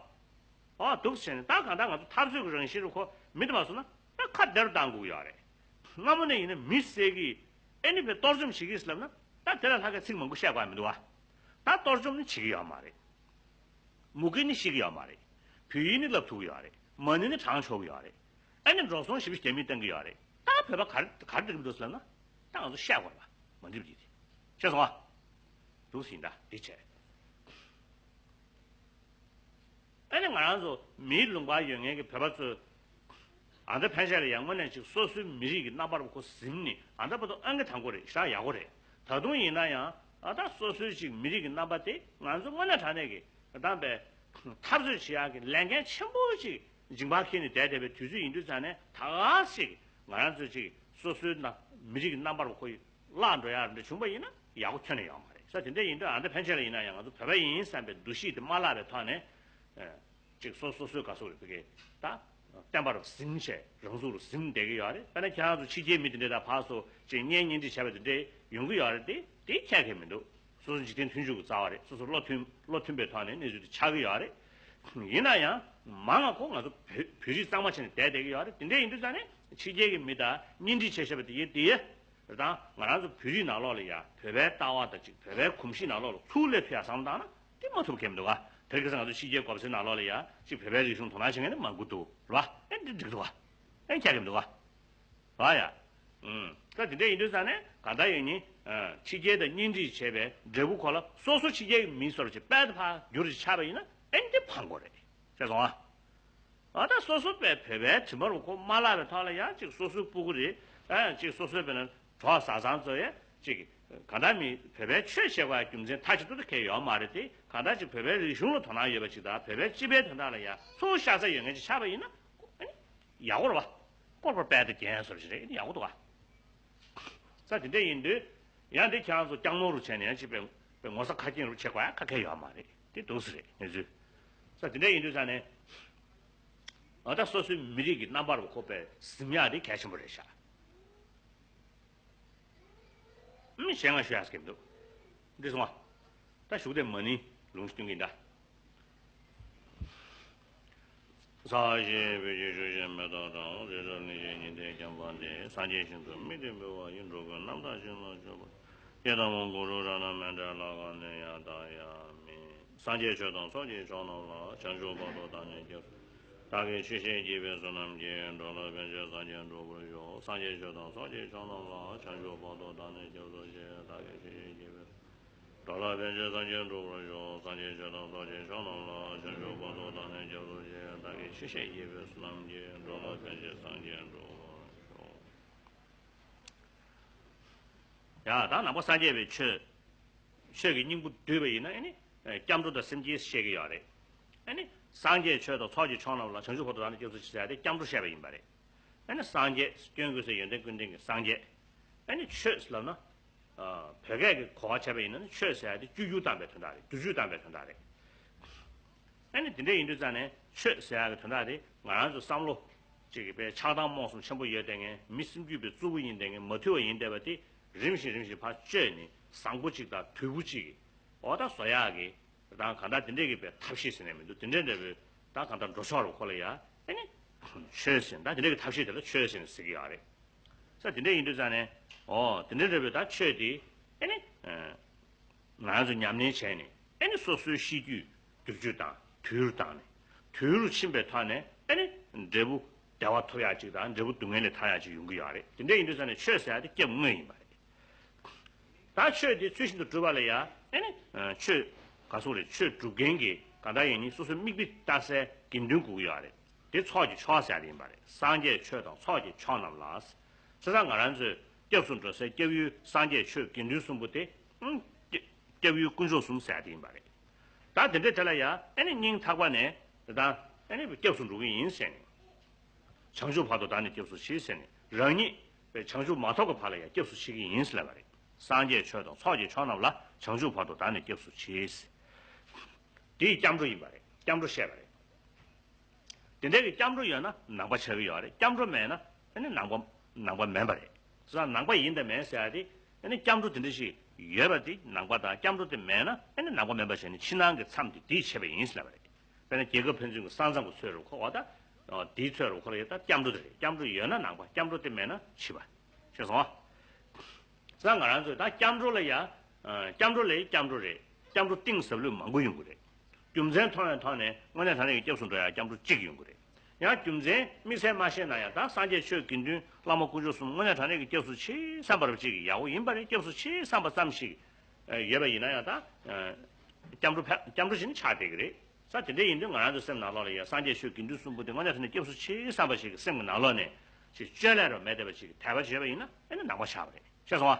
ཨོ་འདུག་བྱས་ནས་ད་གང་ལྟར་ང་ཚོ་འཐབ་རྩོད་ཀྱི་རང་བཞིན་རུ་ཁོ་མི་འདུག་མ་སོང་ན་ད་ཁ་བདེ་རུ་བཏང་དགོས་ཀྱི་ཡོད་རེད། སྔ་མོ་ནས་ཡིན་ན་མི་བསད་ཀྱི་ཨེ་ནི་བས་གཏོར་བཅོམ་བྱེད་ཀྱི་ལབ་ན་ད་དེ་ལ་ལྷག་ག་ཚིག་མང་པོ་བཤད་དགོས་ཡ་མི་འདུག་བ། ད་གཏོར་བཅོམ་ནི་བྱེད་ཀྱི་ཡོད་མ་རེད། མུ་གེ་ནི་ཤི་གི་ཡོད་མ་རེད། བོད་ཡིག་ནི་བསླབ་ཐུབ་ཀྱི་ཡོད་རེད། མ་ཎི་ནི་བགྲང་ཆོག་གི་ཡོད་རེད། ཨེ་ནི་འགྲོ་སོང་ཞེ་པོ་རྒྱ་མིས་བཏང་གི་ཡོད་རེད། ད་བོད་པ་ག་རེ་ག་རེ་འགྲིག་གི་འདུག་ཟེར་ལབ་ན་ད་ང་ཚོ་བཤད་དགོས་རེད་པ། མ་འགྲིག་པ་ཅིག་ཤེས་སོང་ཨ། འདུག་ཟིན་ད་འདི་བྱས། ཨ་ནི་ང་རང་ཚོ་མིའི་ལུང་པར་ཡོད་མཁན་གྱི་བོད་པ་ཚོས་ ཨ་ད་ཕན་ཆད་ལ་ཡང་དངོས་གནས་ཅིག་སོ་སོའི་མི་རིགས་ཀྱི་རྣམ་པར་ཁོ་ཟིན་ནས་ཨ་ད་བར་དུ་ཨང་ཀི་དང་པོ་རེད། ཞེ་དྲག་ཡག་པོ་རེད། ད་དུང་ཡིན་ན་ཡང་ཨ་ད་སོ་སོའི་ཅིག་མི་རིགས་ཀྱི་རྣམ་པ་དེ་ང་ཚོ་དངོས་གནས་དྲང་གནས་ཀྱི་ད་བས་འཐབ་རྩོད་བྱེད་ཡག་གི་ལས་འགན་ཆེན་པོ་ཅིག་མཇིང་པ་འཁྱེར་ནས་བསྡད་བསྡད་པའི་དུས་ཚོད་ཡིན་དུས་ཙང་ནས། ད་ག་ཞིག་ང་རང་ཚོ་ཅིག་སོ་སོའི་ན་མི་རིགས་ཀྱི་རྣམ་པར་ཁོ་བརླག་འགྲོ་ཡག་འདྲ་བྱུང་པ་ཡིན་ན་ཡག་པོ་ཁྱོན་ནས་ཡོད་མ་རེད་ས། དེ་འདྲ་ཡིན་དུས་ཨ་ད་ཕན་ཆད་ལ་ཡིན་ན་ཡང་ང་ཚོ་བོད་པ་ཡིན་བསམ་པའི་འདུ་ཤེས་དེ་མ་བརླག་པའི་ཐོག་ནས། ཅིག་སོ་སོ་སོའི་ག་སོགས་རེད་བོད་ཀྱི་ད་བསྟན་པ་རུ་ཟིན་བྱས་རང་ཚུགས་རུ་ཟིན་བསྡད་ཀྱི་ཡོད་རེད། དཔེར་ན་ཁྱེད་རང་ཚོ་ཕྱི་རྒྱལ་མི་དེ་འདྲས་དང་ཕར་ཚུར་ཅིག་གཉེན་ཉེ་འདྲིས་བྱས་པ་དེ་འདྲས་ཡོང་གི་ཡོད་རེད་དེ། དེ་ཁྱད་ཁྱད་མི་འདུག་སོ་སོ་འཇིག་རྟེན་མཐུན་འཇུག་གི་རྩ་བ་རེད། སོ་སོ་བློ་མཐུན་བློ་མཐུན་པའི་ཐོག་ནས་གནས་ཚུལ་དེ་ཆགས་ཀྱི་ཡོད་རེད། ཡིན་ན་ཡང་མང་ང་ཁོ་ང་ཚོ་བོད་བོད་རིགས་གཙང་མ་བྱས་ནས་བསྡད་བསྡད་ཀྱི་ཡོད་རེད། དེ་འདྲས་ཡིན་དུས་ཙང་ནས་ཕྱི་རྒྱལ་གྱི་མི་དང་གཉེན་འདྲིས་བྱས་བྱས་པ་དེ་ཡིན་དེ། དང་ང་རང་ཚོ་བོད་རིགས་ནང་ལོགས་ལ་ཡ་བོད་པའི་ལྟ་བ་དང་གཅིག་བོད་པའི་གོམས་གཤིས་ནང་ལོགས་ལ་ཚུར་སླེབས་ཐུབ་ཡ་བསམ་བློ་བཏང་ན་དེ་མ་ཐུབ་མཁན་མི་འདུག་ག་དེར་ཁ་སང་ང་ཚོ་ཕྱི་རྒྱལ་གོ་ས་ནང་ལོགས་ལ་ཡ་གཅིག་བོད་པའི་རིག་གཞུང་དོ་སྣང་བྱེད་མཁན་ནི་མང་པོ་འདུག་རེད་བ། ཨེ་འདི་འགྲིག་འདུག་ག་ཨེ་ཁྱད་མི་འདུག་ག་རེད་བ་ཡ། ཨུམ། ད་དེ་འདྲ་ཡིན་དུས་ཙང་ནས་གང་ལྟར་ཡིན་ནི། ཕྱི་རྒྱལ་དང་གཉེན་སྒྲིག་བྱས་པའི་འབྲས་བུ་ཁོ་ལ་སོ་སོ་ཕྱི་རྒྱལ་གྱི་མི་སོར་གྱི་དཔལ་དུ་ཕར་འགྱུར་ཞིག་ཆགས་པ་ཡིན་ན་ཨེ་འདི་ཕངས་དགོས་རེད། ཤེས་སོང་ཨ། ཨ་ད་སོ་སོ་པའི་བོད་པའི་དྲི་མ་རུ་ཁོ་མ་བརླག་པའི་ཐོག་ལ་ཡང་ཅིག་སོ་སོའི་སྤུ་གུ་རེད། ཨ་ཅིག་སོ་སོའི་བོད་ནང་གྲོགས་བཟའ་ཚང་ཚོ་ཡ་ཅིག་གང་ལྟར་མི་བོད་པའི་ཆོས་བྱེད་དགོས་རྒྱུ་མཚན་མཐའ་གཅིག་ཏུ་ཁེལ་ཡོད་མ་རེད་དེ། གང་ལྟར་ཅིག་བོད་པའི་རིག་གཞུང་ལ་དོ་སྣང་ཡོད་པ་ཅིག་དང་བོད་པའི་སྤྱི་པའི་དོན་དག་ལ་ཡང་ཚུར་ཤ་ཚ་ཡོད་མཁན་ཅིག་ཆགས་པ་ཡིན་ན་ཨ་ནི་ཡག་པོ་རེད་བ། སྐོར་པར་དཔལ་དུ་རྒྱན་ཟེར་བ་ཞིག་རེད། ཨ་ནི་ཡག་པོ་འདུག་བ། ས་དེ་འདྲ་ཡིན་དུས་ཡང་འདི་ཁྱེད་རང་ཚོ་སྐྱག་མོ་རུ་བྱས་ནས་ཡང་ཅིག་པའི་ངོ་ཚ་ཁ་སྐྱེངས་རུ་བྱེད་དགོས་ཡ་ཁ་ཁེལ་ཡོད་མ་རེད། དེ་འདུག་སེ་རེད་གནས་ཚུལ། ས་དེ་འདྲ་ཡིན་དུས་ས་ནས་ཨ་ད་སོ་སོའི་མི་རིགས་ཀྱི་རྣམ་པར་ཁོག་པའི་གཟིམ་ཡག་དེ་གལ་ཆེན་པོ་རེད་ཤག་མི་གཞན་ང་ཞུ་ཡག་སྐད་མི་འདུག་འདི་སོང་བ། ད་གཞུག་དེ་མ་ནི་ལུང་སྟོན་གྱིན་ད། ས་གཞི་བོད་ཀྱི་ཆུ་བཞི་མེ་ཏོག་དང་། རི་རབ་གླིང་བཞི་ཉི་ཟླའི་རྒྱན་པ་འདི། སངས་རྒྱས་ཞིང་དུ་མི་དེ་འབུལ་བ་ཡི། འགྲོ་ཀུན་རྣམ་དག་ཞིང་ལ་སྤྱོད་པ། ཡི་དམ་གུ་རུ་རཏྣ་མཎྜལ་ལ་གང་ནས་ཡང་དག་ཡང་མིན། སངས་རྒྱས་ཆོས་དང་ཚོགས་ཀྱི་མཆོག་རྣམས་ལ། བྱང་ཆུབ་བར་དུ་བདག་ནི་སྐྱབས། བདག་གིས་ཆོས་བཤད་བགྱིས་པའི་བསོད་ནམས་ཀྱིས། འགྲོ་ལ་ཕན་ཕྱིར་སངས་རྒྱས་འགྲུབ་པར་ཤོག་སངས་རྒྱས་ཆོས་དང་ཚོགས་ཀྱི་མཆོག་རྣམས་ལ། བྱང་ཆུབ་བར་དུ་བདག་ནི་སྐྱབས་སུ་མཆི། བདག་གིས་ཆོས་བཤད་བགྱིས་པའི། འགྲོ་ལ་ཕན་ཕྱིར་སངས་རྒྱས་འགྲུབ་པར་ཤོག་སངས་རྒྱས་ཆོས་དང་ཚོགས་ཀྱི་མཆོག་རྣམས་ལ། བྱང་ཆུབ་བར་དུ་བདག་ནི་སྐྱབས་སུ་མཆི། བདག་གིས་ཆོས་བཤད་བགྱིས་པའི་བསོད་ནམས་ཀྱིས། འགྲོ་ལ་ཕན་ཕྱིར་སངས་རྒྱས་འགྲུབ་པར་ཤོག་ཡ་ད་ནང་པ་སངས་རྒྱས་པའི་ཆོས། ཆོས་ཀྱི་སྙིང་པོ་བསྡུས་པ་ཡིན་ན་ཨ་ནི། སྐྱབས་འགྲོ་དང་སེམས་བསྐྱེད་བཤད་ཀྱི་ཡོད་རེད། ཨ་ནི། སངས་རྒྱས་ཆོས་དང་ཚོགས་ཀྱི་མཆོག་རྣམས་ལ། བྱང་ཆུབ་བར་དུ་བདག་ནི་སྐྱབས་སུ་མཆི་ཟེར་ཡ་དེ་སྐྱབས་འགྲོ་བཤད་པ་ཡིན་པ་རེད། ཨ་ནི་སངས་རྒྱས་སྐྱོན་ཀུན་ཟད་ཡོན་ཏན་ཀུན་ལྡན་གྱི་སངས་རྒྱས། ཨ་ནི་ཆོས་ལབ་ན། བོད་སྐད་ཀྱི་གོ་བ་བྱས་པ་ཡིན་ན་ནི་ཆོས་ཟེར་ཡ་དེ་བཅོས་བསྒྱུར་བཏང་པའི་དོན་དག་རེད། བསྒྱུར་བཅོས་བཏང་པའི་དོན་དག་རེད། ཨ་ནི་དེ་འདྲ་ཡིན་དུས་ཙང་ནས་ཆོས་ཟེར་ཡ་གི་དོན་དག་དེ་ང་རང་ཚོ་བསམ་བློ་ཅིག་གི་དཔེ་ཆགས་སྡང་རྨོངས་གསུམ་ཆེན་པོ་ཡོད་བསྡད་མཁན་མི་སེམས་རྒྱུད་པའི་རྩུབ་པོ་ཡིན་བསྡད་མཁན་མ་དུལ་བ་ཡིན་བསྡད་པ་དེ་རིམ་བཞིན་རིམ་བཞིན་ཕར་བཅོས་ནས་བཟང་པོ་ཅིག་དང་དུལ་པོ་ཅིག་གི་འོ་ད་བཟོ་ཡག་གི་དང་གང་ལྟར་དེ་འདྲས་ཀྱི་དཔེ་ཐབས་ཤེས་ཟེར་ནས་མི་འདུག་དེ་འདྲས་འདྲ་བའི་ད་གང་ལྟར་འགྲོ་ཕྱོགས་རུ་ཁོ་ལ་ཡ་ཨ་ནི་ཆོས་ཟེར་ད་དེ་འདྲས་ཀྱི་ཐབས་ཤེས་དེ་ལ་ཆོས་ཟེར་ནས་ཟེར་གྱི་ཡོད་རེད། ས་དེ་འདྲ་ཡིན་དུས་ཙང་ནས་ཨོ་དེ་འདྲ་འདྲ་བའི་ད་ཆོས་དེ་ཨ་ནི་ང་རང་ཚོ་ཉམས་ལེན་བྱས་ནས་ཨ་ནི་སོ་སོའི་གཤིས་རྒྱུད་བསྒྱུར་བཅོས་དང་དུལ་བཏང་ནས་དུལ་རུ་ཕྱིན་པའི་ཐོག་ནས་ཨ་ནི་འབྲས་བུ་བདེ་བ་ཐོབ་ཡག་ཅིག་དང་འབྲས་བུ་སྡུག་བསྔལ་ལས་ཐར་ཡག་ཅིག་ཡོང་གི་ཡོད་རེད། དེ་འདྲ་ཡིན་དུས་ཙང་ནས་ཆོས་ཟེར་ཡག་དེ་སྐྱབས་དངོས་ཡིན་པ་རེད། ད་ཆོས་དེ་ཚུལ་བཞིན་དུ་སྒྲུབ་པ་ལ་ཡ་ཨ་ནི་ཆོས་ག་སོགས་རེད། ཆོས་སྒྲུབ་མཁན་གྱི་ག་འདྲ་ཡིན་ནི་སོ་སོའི་དམིགས་པའི་རྟགས་གསལ་དགེ་འདུན་དགོས་ཀྱི་ཡོད་རེད། དེ་ཚོགས་ཀྱི་མཆོག་ཟེར་ཡ་དེ་ཡིན་པ་རེད། སངས་རྒྱས་ཆོས་དང་ཚོགས་ཀྱི་མཆོག་རྣམས་ལ། བྱས་ཙང་ང་རང་ཚོས་སྐྱབས་སུ་འགྲོ་སའི་སྐྱབས་ཡུལ་སངས་རྒྱས་ཆོས་དགེ་འདུན་གསུམ་པོ་དེ། ཨང་། སྐྱབས་ཡུལ་དཀོན་མཆོག་གསུམ་ཟེར་ཡ་དེ་ཡིན་པ་རེད། ད་དེ་འདྲའི་དེ་ལ་ཡ་ཨ་ནི་སྙིང་ཐག་པ་ནས་ད་ཨ་ནི་སྐྱབས་སུ་འགྲོ་གི་ཡིན་ཟེར་ནས། བྱང་ཆུབ་བར་དུ་བདག་ནི་སྐྱབས་སུ་མཆི་ཟེར་ནས་རང་ཉིད་བྱང་ཆུབ་མ་ཐོབ་ཀྱི་བར་ལ་ཡང་སྐྱབས་སུ་མཆི་གི་ཡིན་ཟེར་ལབ་པ་རེད། སངས་རྒྱས་ཆོས་དང་ཚོགས་ཀྱི་མཆོག་རྣམས་ལ་བྱང་ཆུབ་བར་དུ་བདག་ནི་སྐྱབས་སུ་མཆི་ཟེར། དེའི་སྐྱབས་འགྲོ་ཡིན་པ་རེད། སྐྱབས་འགྲོ་བཤད་པ་རེད། དེ་འདྲའི་གི་སྐྱབས་འགྲོ་ཡོད་ན་ནང་པ་ཆགས་ཀྱི་ཡོད་རེད། སྐྱབས་འགྲོ་མེད་ན་ཨ་ནི་ནང་པ་ནང་པ་མིན་པ་རེད། ཟེར་ན་ནང་པ་ཡིན་དང་མིན་ཟེར་ཡ་དེ་ཨ་ནི་སྐྱབས་འགྲོ་དེ་འདྲ་ཞིག་ཡོད་པ་དེ་ནང་པ་དང་སྐྱབས་འགྲོ་དེ་མེད་ན་ཨ་ནི་ནང་པ་མིན་པ་བྱས་ནས་ཕྱི་ནང་གི་མཚམས་དེ་དེས་ཕྱེ་བ་ཡིན་ཟེར་ལབ་པ་རེད། དཔེར་ན་རྒྱལ་ཁབ་ཕན་ཚུན་གྱི་ས་མཚམས་ཀྱི་ཚོད་རུ་ཁོ་བ་དང་། དེའི་ཚོད་རུ་ཁོ་ལ་ཡོད་ད་སྐྱབས་འགྲོ་དེ་རེད། སྐྱབས་འགྲོ་ཡོད་ན་ནང་པ། སྐྱབས་འགྲོ་དེ་མེད་ན་ཕྱི་པ། ཤེས་སོང་ཨ། ས་ང་རང་ཚོས་ད་སྐྱབས་འགྲོ་ལ་ཡ། སྐྱབས་འགྲོ་ལས་སྐྱབས་འགྲོ་རེད། སྐྱབས་འགྲོ་གཏིང་ཟབ་ལོས་མང་པོ་ཡོང་གི་རེད། རྒྱུ་མཚན་མཐོང་བའི་ཐོག་ནས་དངོས་གནས་དྲང་གནས་ཀྱི་སྐྱབས་སུ་འགྲོ་ཡ་སྐྱབས་འགྲོ་གཅིག་ཡོང་གི་རེད། ཡང་རྒྱུ་མཚན་དམིགས་བསལ་མ་ཤེས་ན་ཡང་ད་སངས་རྒྱས་ཆོས་དགེ་འདུན་བླ་མ་དཀོན་མཆོག་གསུམ་དངོས་གནས་དྲང་གནས་ཀྱི་སྐྱབས་སུ་མཆི་བསམ་པ་རབ་གཅིག་གི་ཡག་པོ་ཡིན་པ་རེད། སྐྱབས་སུ་མཆི་བསམ་པ་ཙམ་ཞིག་ཡོད་པ་ཡིན་ན་ཡང་ད། སྐྱབས་འགྲོ་ཕ་སྐྱབས་འགྲོ་ཞིག་ནི་ཆགས་བསྡད་ཀྱི་རེད། ས་དེ་འདྲ་ཡིན་དུས་ང་རང་ཚོའི་སེམས་ནང་ལོགས་ལ་ཡ་སངས་རྒྱས་ཆོས་དགེ་འདུན་གསུམ་པོ་དེ་དངོས་གནས་དྲང་གནས་སྐྱབས་སུ་མཆི་བསམ་པ་ཞིག་གི་སེམས་ཀྱི་ནང་ལོགས་ནས་ཅིག་བཅོས་ལས་རོ་མེད་བསྡད་པ་ཅིག་ཐལ་བ་བྱས་པ་ཡིན་ན་ཨེ་ནི་ནང་པ་ཆགས་པ་རེད། ཤེས་སོང་ཨ།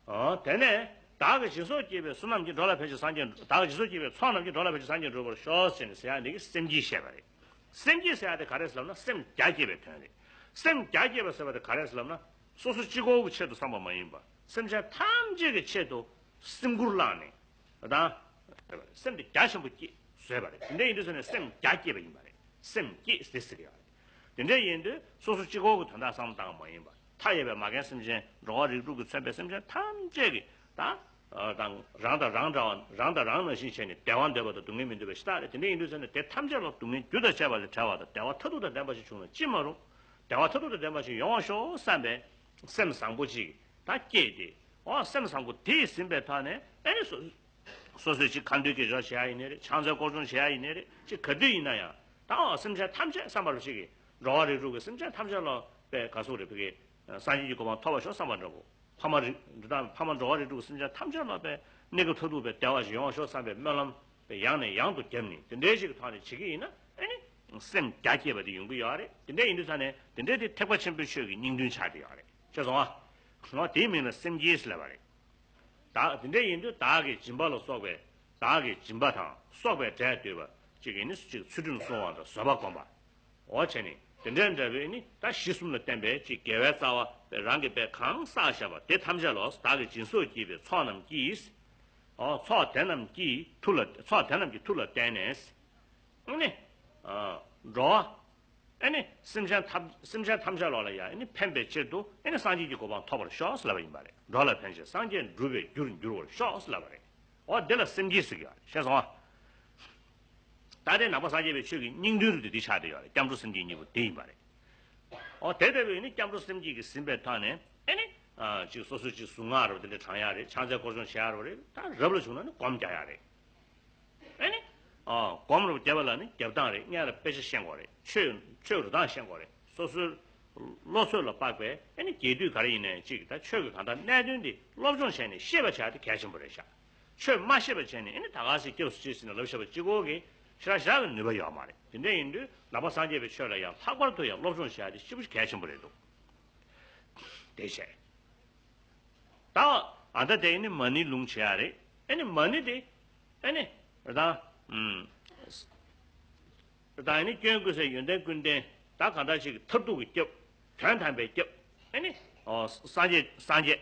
ཨོ། དེ་ནས་བདག་གིས་སྦྱིན་སོགས་བགྱིས་པའི་བསོད་ནམས་ཀྱིས་འགྲོ་ལ་ཕན་ཕྱིར་སངས་རྒྱས། བདག་གིས་སྦྱིན་སོགས་བགྱིས་པའི་ཚོགས་རྣམས་ཀྱིས་འགྲོ་ལ་ཕན་ཕྱིར་སངས་རྒྱས་འགྲུབ་པར་ཤོག་ཟེར་ནས་ཟེར་ཡ་འདི་གི་སེམས་བསྐྱེད་བཤད་པ་རེད། སེམས་བསྐྱེད་ཟེར་ཡ་དེ་ག་རེ་ཟེར་ལབ་ན་སེམས་རྒྱ་བསྐྱེད་པའི་དོན་རེད། སེམས་རྒྱ་བསྐྱེད་པ་ཟེར་བ་དེ་ག་རེ་ཟེར་ལབ་ན་སོ་སོ་གཅིག་པོ་གི་ཆེད་དུ་བསམ་པ་མ་ཡིན་པར་སེམས་ཅན་ཐམས་ཅད་ཀྱི་ཆེད་དུ་སེམས་ཁུར་བླངས་ནས་དང་། སེམས་དེ་རྒྱ་ཆེན་པོ་བསྐྱེད་བཟོས་པ་རེད། དེ་འདྲ་ཡིན་དུས་ཙ་ནས་སེམས་རྒྱ་བསྐྱེད་པ་ཡིན་པ་རེད། སེམས་བསྐྱེད་ཟེར་ཟེར་གི་ཡོད་རེད། དེ་འདྲ་ཡིན་དུས་སོ་སོ་གཅིག་པོ་གི་དོན་དག་བསམ་བློ་བཏང་བ་མ་ཡིན་པར་མཐའ་ཡས་པའི་མ་རྒན་སེམས་ཅན་འགྲོ་བ་རིགས་དྲུག་གི་མཚོན་པའི་སེམས་ཅན་ཐམས་ཅད་ཀྱི་དང་། ཨ། དང་རང་དང་རང་འདྲ་བ། རང་དང་རང་ནང་བཞིན་བྱས་ནས་བདེ་བ་འདོད་པ་དང་སྡུག་བསྔལ་མི་འདོད་པའི་ཤ་སྟག་རེད། དེ་འདྲ་ཡིན་དུས་ཙ་ནས་དེ་ཐམས་ཅད་ལ་སྡུག་བསྔལ་རྒྱུ་དང་བཅས་པ་ལས་བྲལ་བ་དང་བདེ་བ་མཐར་ཐུག་དང་ལྡན་པ་ཞིག་བྱུང་ན་ཅི་མ་རུང་། བདེ་བ་མཐར་ཐུག་དང་ལྡན་པ་ཞིག་ཡོང་བར་ཤོག་བསམ་པའི་སེམས་བཟང་པོ་ཅིག་ད་སྐྱེས་ཏེ། འོ། སེམས་བཟང་པོ་དེས་ཟིན་པའི་ཐོག་ནས་ཨེ་ནི་སོ་སོ་སོས་ཅིག་ཁ་འདོན་སྐད་སྒྱུར་བྱེད་ཡ་ཡིན་ནའི་རེད། ཕྱག་འཚལ་སྐོར་སྦྱོང་བྱེད་ཡ་ཡིན་ནའི་རེད། ཅིག་ག་དུས་ཡིན་ན་ཡང་ད་འོ་སེམས་ཅན་ཐམས་ཅད་བསམ་པ་རུ་ཞིག་གིས་འགྲོ་བ་རིགས་དྲུག་གི་སེམས་ཅན་ཐམས་ཅད་ལ་པའི་ག་སོགས་རེད། ཕ་གི་སངས་རྒྱས་ཀྱི་གོ་འཕང་ཐོབ་པར་ཤོག་བསམ་པ་འདྲ་པོ། ཕ་མ་རིགས་འདི་དག་ཕ་མ་འགྲོ་བ་རིགས་དྲུག་གི་སེམས་ཅན་ཐམས་ཅད་ལ་པའི་གནས་སྐབས་མཐར་ཐུག་པའི་བདེ་བ་ཞིག་ཡོང་བར་ཤོག་བསམ་པའི་སྨོན་ལམ་པའི་ཡང་ནས་ཡང་དུ་བརྒྱབ་ནས་དེ་འདྲའི་ཞིག་གི་ཐོག་ནས་བྱེད་ཀྱི་ཡིན་ན་ཨེ་ནི་སེམས་རྒྱ་བསྐྱེད་པ་དེ་ཡོང་གི་ཡོད་རེད། དེ་འདྲ་ཡིན་དུས་ཙ་ནས་དེ་འདྲ་དེ་ཐེག་པ་ཆེན་པོའི་ཆོས་ཀྱི་སྙིང་དོན་ཆགས་བསྡད་ཡོད་རེད། ཤེས་སོང་ཨ། འོ་དེའི་མིང་ལ་སེམས་བསྐྱེད་ཟེར་ལབ་པ་རེད། བདག་དེ་འདྲ་ཡིན་དུས་བདག་གི་སྦྱིན་པ་ལ་སོགས་པའི་བདག་གི་སྦྱིན་པ་དང་སོགས་པའི་གྲས་འདོད་པ་ཅིག་གིས་ནི་ཅིག་ཚུལ་ཁྲིམས་སྲུང་བ་དང་བཟོད་པ་སྒོམ་པ། འོ་བྱས་ནས་དེ་འདྲའི་འདྲ་བའི་ནི་ད་གཞི་གསུམ་ལ་བརྟེན་པའི་ཅིག་དགེ་བའི་རྩ་བ་རང་གིས་པའི་གང་བསགས་བཞག་པ་དེ་ཐམས་ཅད་ལ་བདག་གིས་སྦྱིན་སོགས་བགྱིས་པའི་ཚོགས་རྣམས་ཀྱིས། འོ་ཚོགས་དེ་རྣམས་ཀྱི་མཐུ་ལ་ཚོགས་དེ་རྣམས་ཀྱི་མཐུ་ལ་བརྟེན་ནས། ཨ་ནི། ཨ། འགྲོ་བ། ཨ་ནི་སེམས་ཅན་ཐམས་སེམས་ཅན་ཐམས་ཅད་ལོག་ལ་ཡང་ཨ་ནི་ཕན་པའི་ཆེད་དུ་ཨ་ནི་སངས་རྒྱས་ཀྱི་གོ་འཕང་ཐོབ་པར་ཤོག་ཟེར་ལབ་པ་ཡིན་པ་རེད། འགྲོ་ལ་ཕན་ཕྱིར་སངས་རྒྱས་འགྲུབ་པའི་རྒྱུར་འགྱུར་བར་ཤོག་ཟེར་ལབ་པ་རེད། འོ་འདི་ལ་སེམས་བསྐྱེད་ཟེར་གྱི་ཡོད་རེད། ཤེས་སོང་ཨ། ད་ལྟའི་ནང་པ་སངས་རྒྱས་པའི་ཆོས་ཀྱི་སྙིང་དོན་དུ་དེ་འདི་ཆགས་བསྡད་ཡོད་རེད། སྐྱབས་འགྲོ་སེམས་བསྐྱེད་གཉིས་པོ་དེ་ཡིན་པ་རེད། འོ་དེ་ལྟ་བུའི་ནི་སྐྱབས་འགྲོ་སེམས་བསྐྱེད་ཀྱིས་ཟིན་པའི་ཐོག་ནས་ཨ་ནི། ཨ། ཅིག་སོ་སོ་ཅིག་གཟུངས་སྔགས་རབ་དེ་འདྲ་བགྲང་ཡག་རེད། ཕྱག་འཚལ་སྐོར་སྦྱོང་བྱེད་ཡག་རེད། ད་རབ་ལ་བྱུང་ན་ནི་སྒོམ་རྒྱག་ཡག་རེད། ཨ་ནི། ཨ། སྒོམ་རུ་བརྒྱབ་པ་ལ་ནི་རྒྱབ་སྟངས་རེད། སྔོན་ལ་དཔེ་ཆ་ཤེས་དགོས་རེད། ཆོས་ཆོས་རུ་སྟངས་ཤེས་དགོས་རེད། སོ་སོའི་བློ་ཚོད་ལ་དཔག་པའི་ཨ་ནི་རྒྱས་བསྡུས་ག་རེ་ཡིན་ནའི་ཅིག་ད་ཆོས་ཀྱི་གང་ལྟར་གནད་དོན་འདི་སློབ་སྦྱོང་བྱས་ནས་ཤེས་པ་བྱ་དེ་གལ་ཆེན་པོ་རེད་ཤག་ཆོས་མ་ཤེས་པ་བྱས་ནས་ཨ་ནི་ད་ག་སེ་སྐྱབས་སུ་མཆི་ཟེར་ནས་ལབ་བཞག་པ་གཅིག་པོ་གིས་ཞེ་དྲག་ཞེ་དྲག་གི་ནུས་པ་ཡོད་མ་རེད། དེ་འདྲ་ཡིན་དུས་ནང་པ་སངས་རྒྱས་པའི་ཆོས་ལ་ཡང་ལྷག་པར་དུ་ཡང་སློབ་སྦྱོང་བྱ་དེ་ཞེ་པོ་ཅིག་གལ་ཆེན་པོ་རེད་འདུག་དེ་བྱས། ད་ཨ་ད་དེ་ནི་མ་ཎི་ལུང་བྱེད་ཡ་རེད། ཨེ་ནི་མ་ཎི་དེ་ཨེ་ནི་རང་ཨུམ་རང་ཨེ་ནི་སྐྱོན་ཀུན་ཟད་ཡོན་ཏན་ཀུན་ལྡན། ད་གང་འདྲ་ཞིག་མཐར་ཐུག་གི་སྐྱབས། དོན་དམ་པའི་སྐྱབས། ཨེ་ནི་ཨོ་སངས་རྒྱས་སངས་རྒྱས་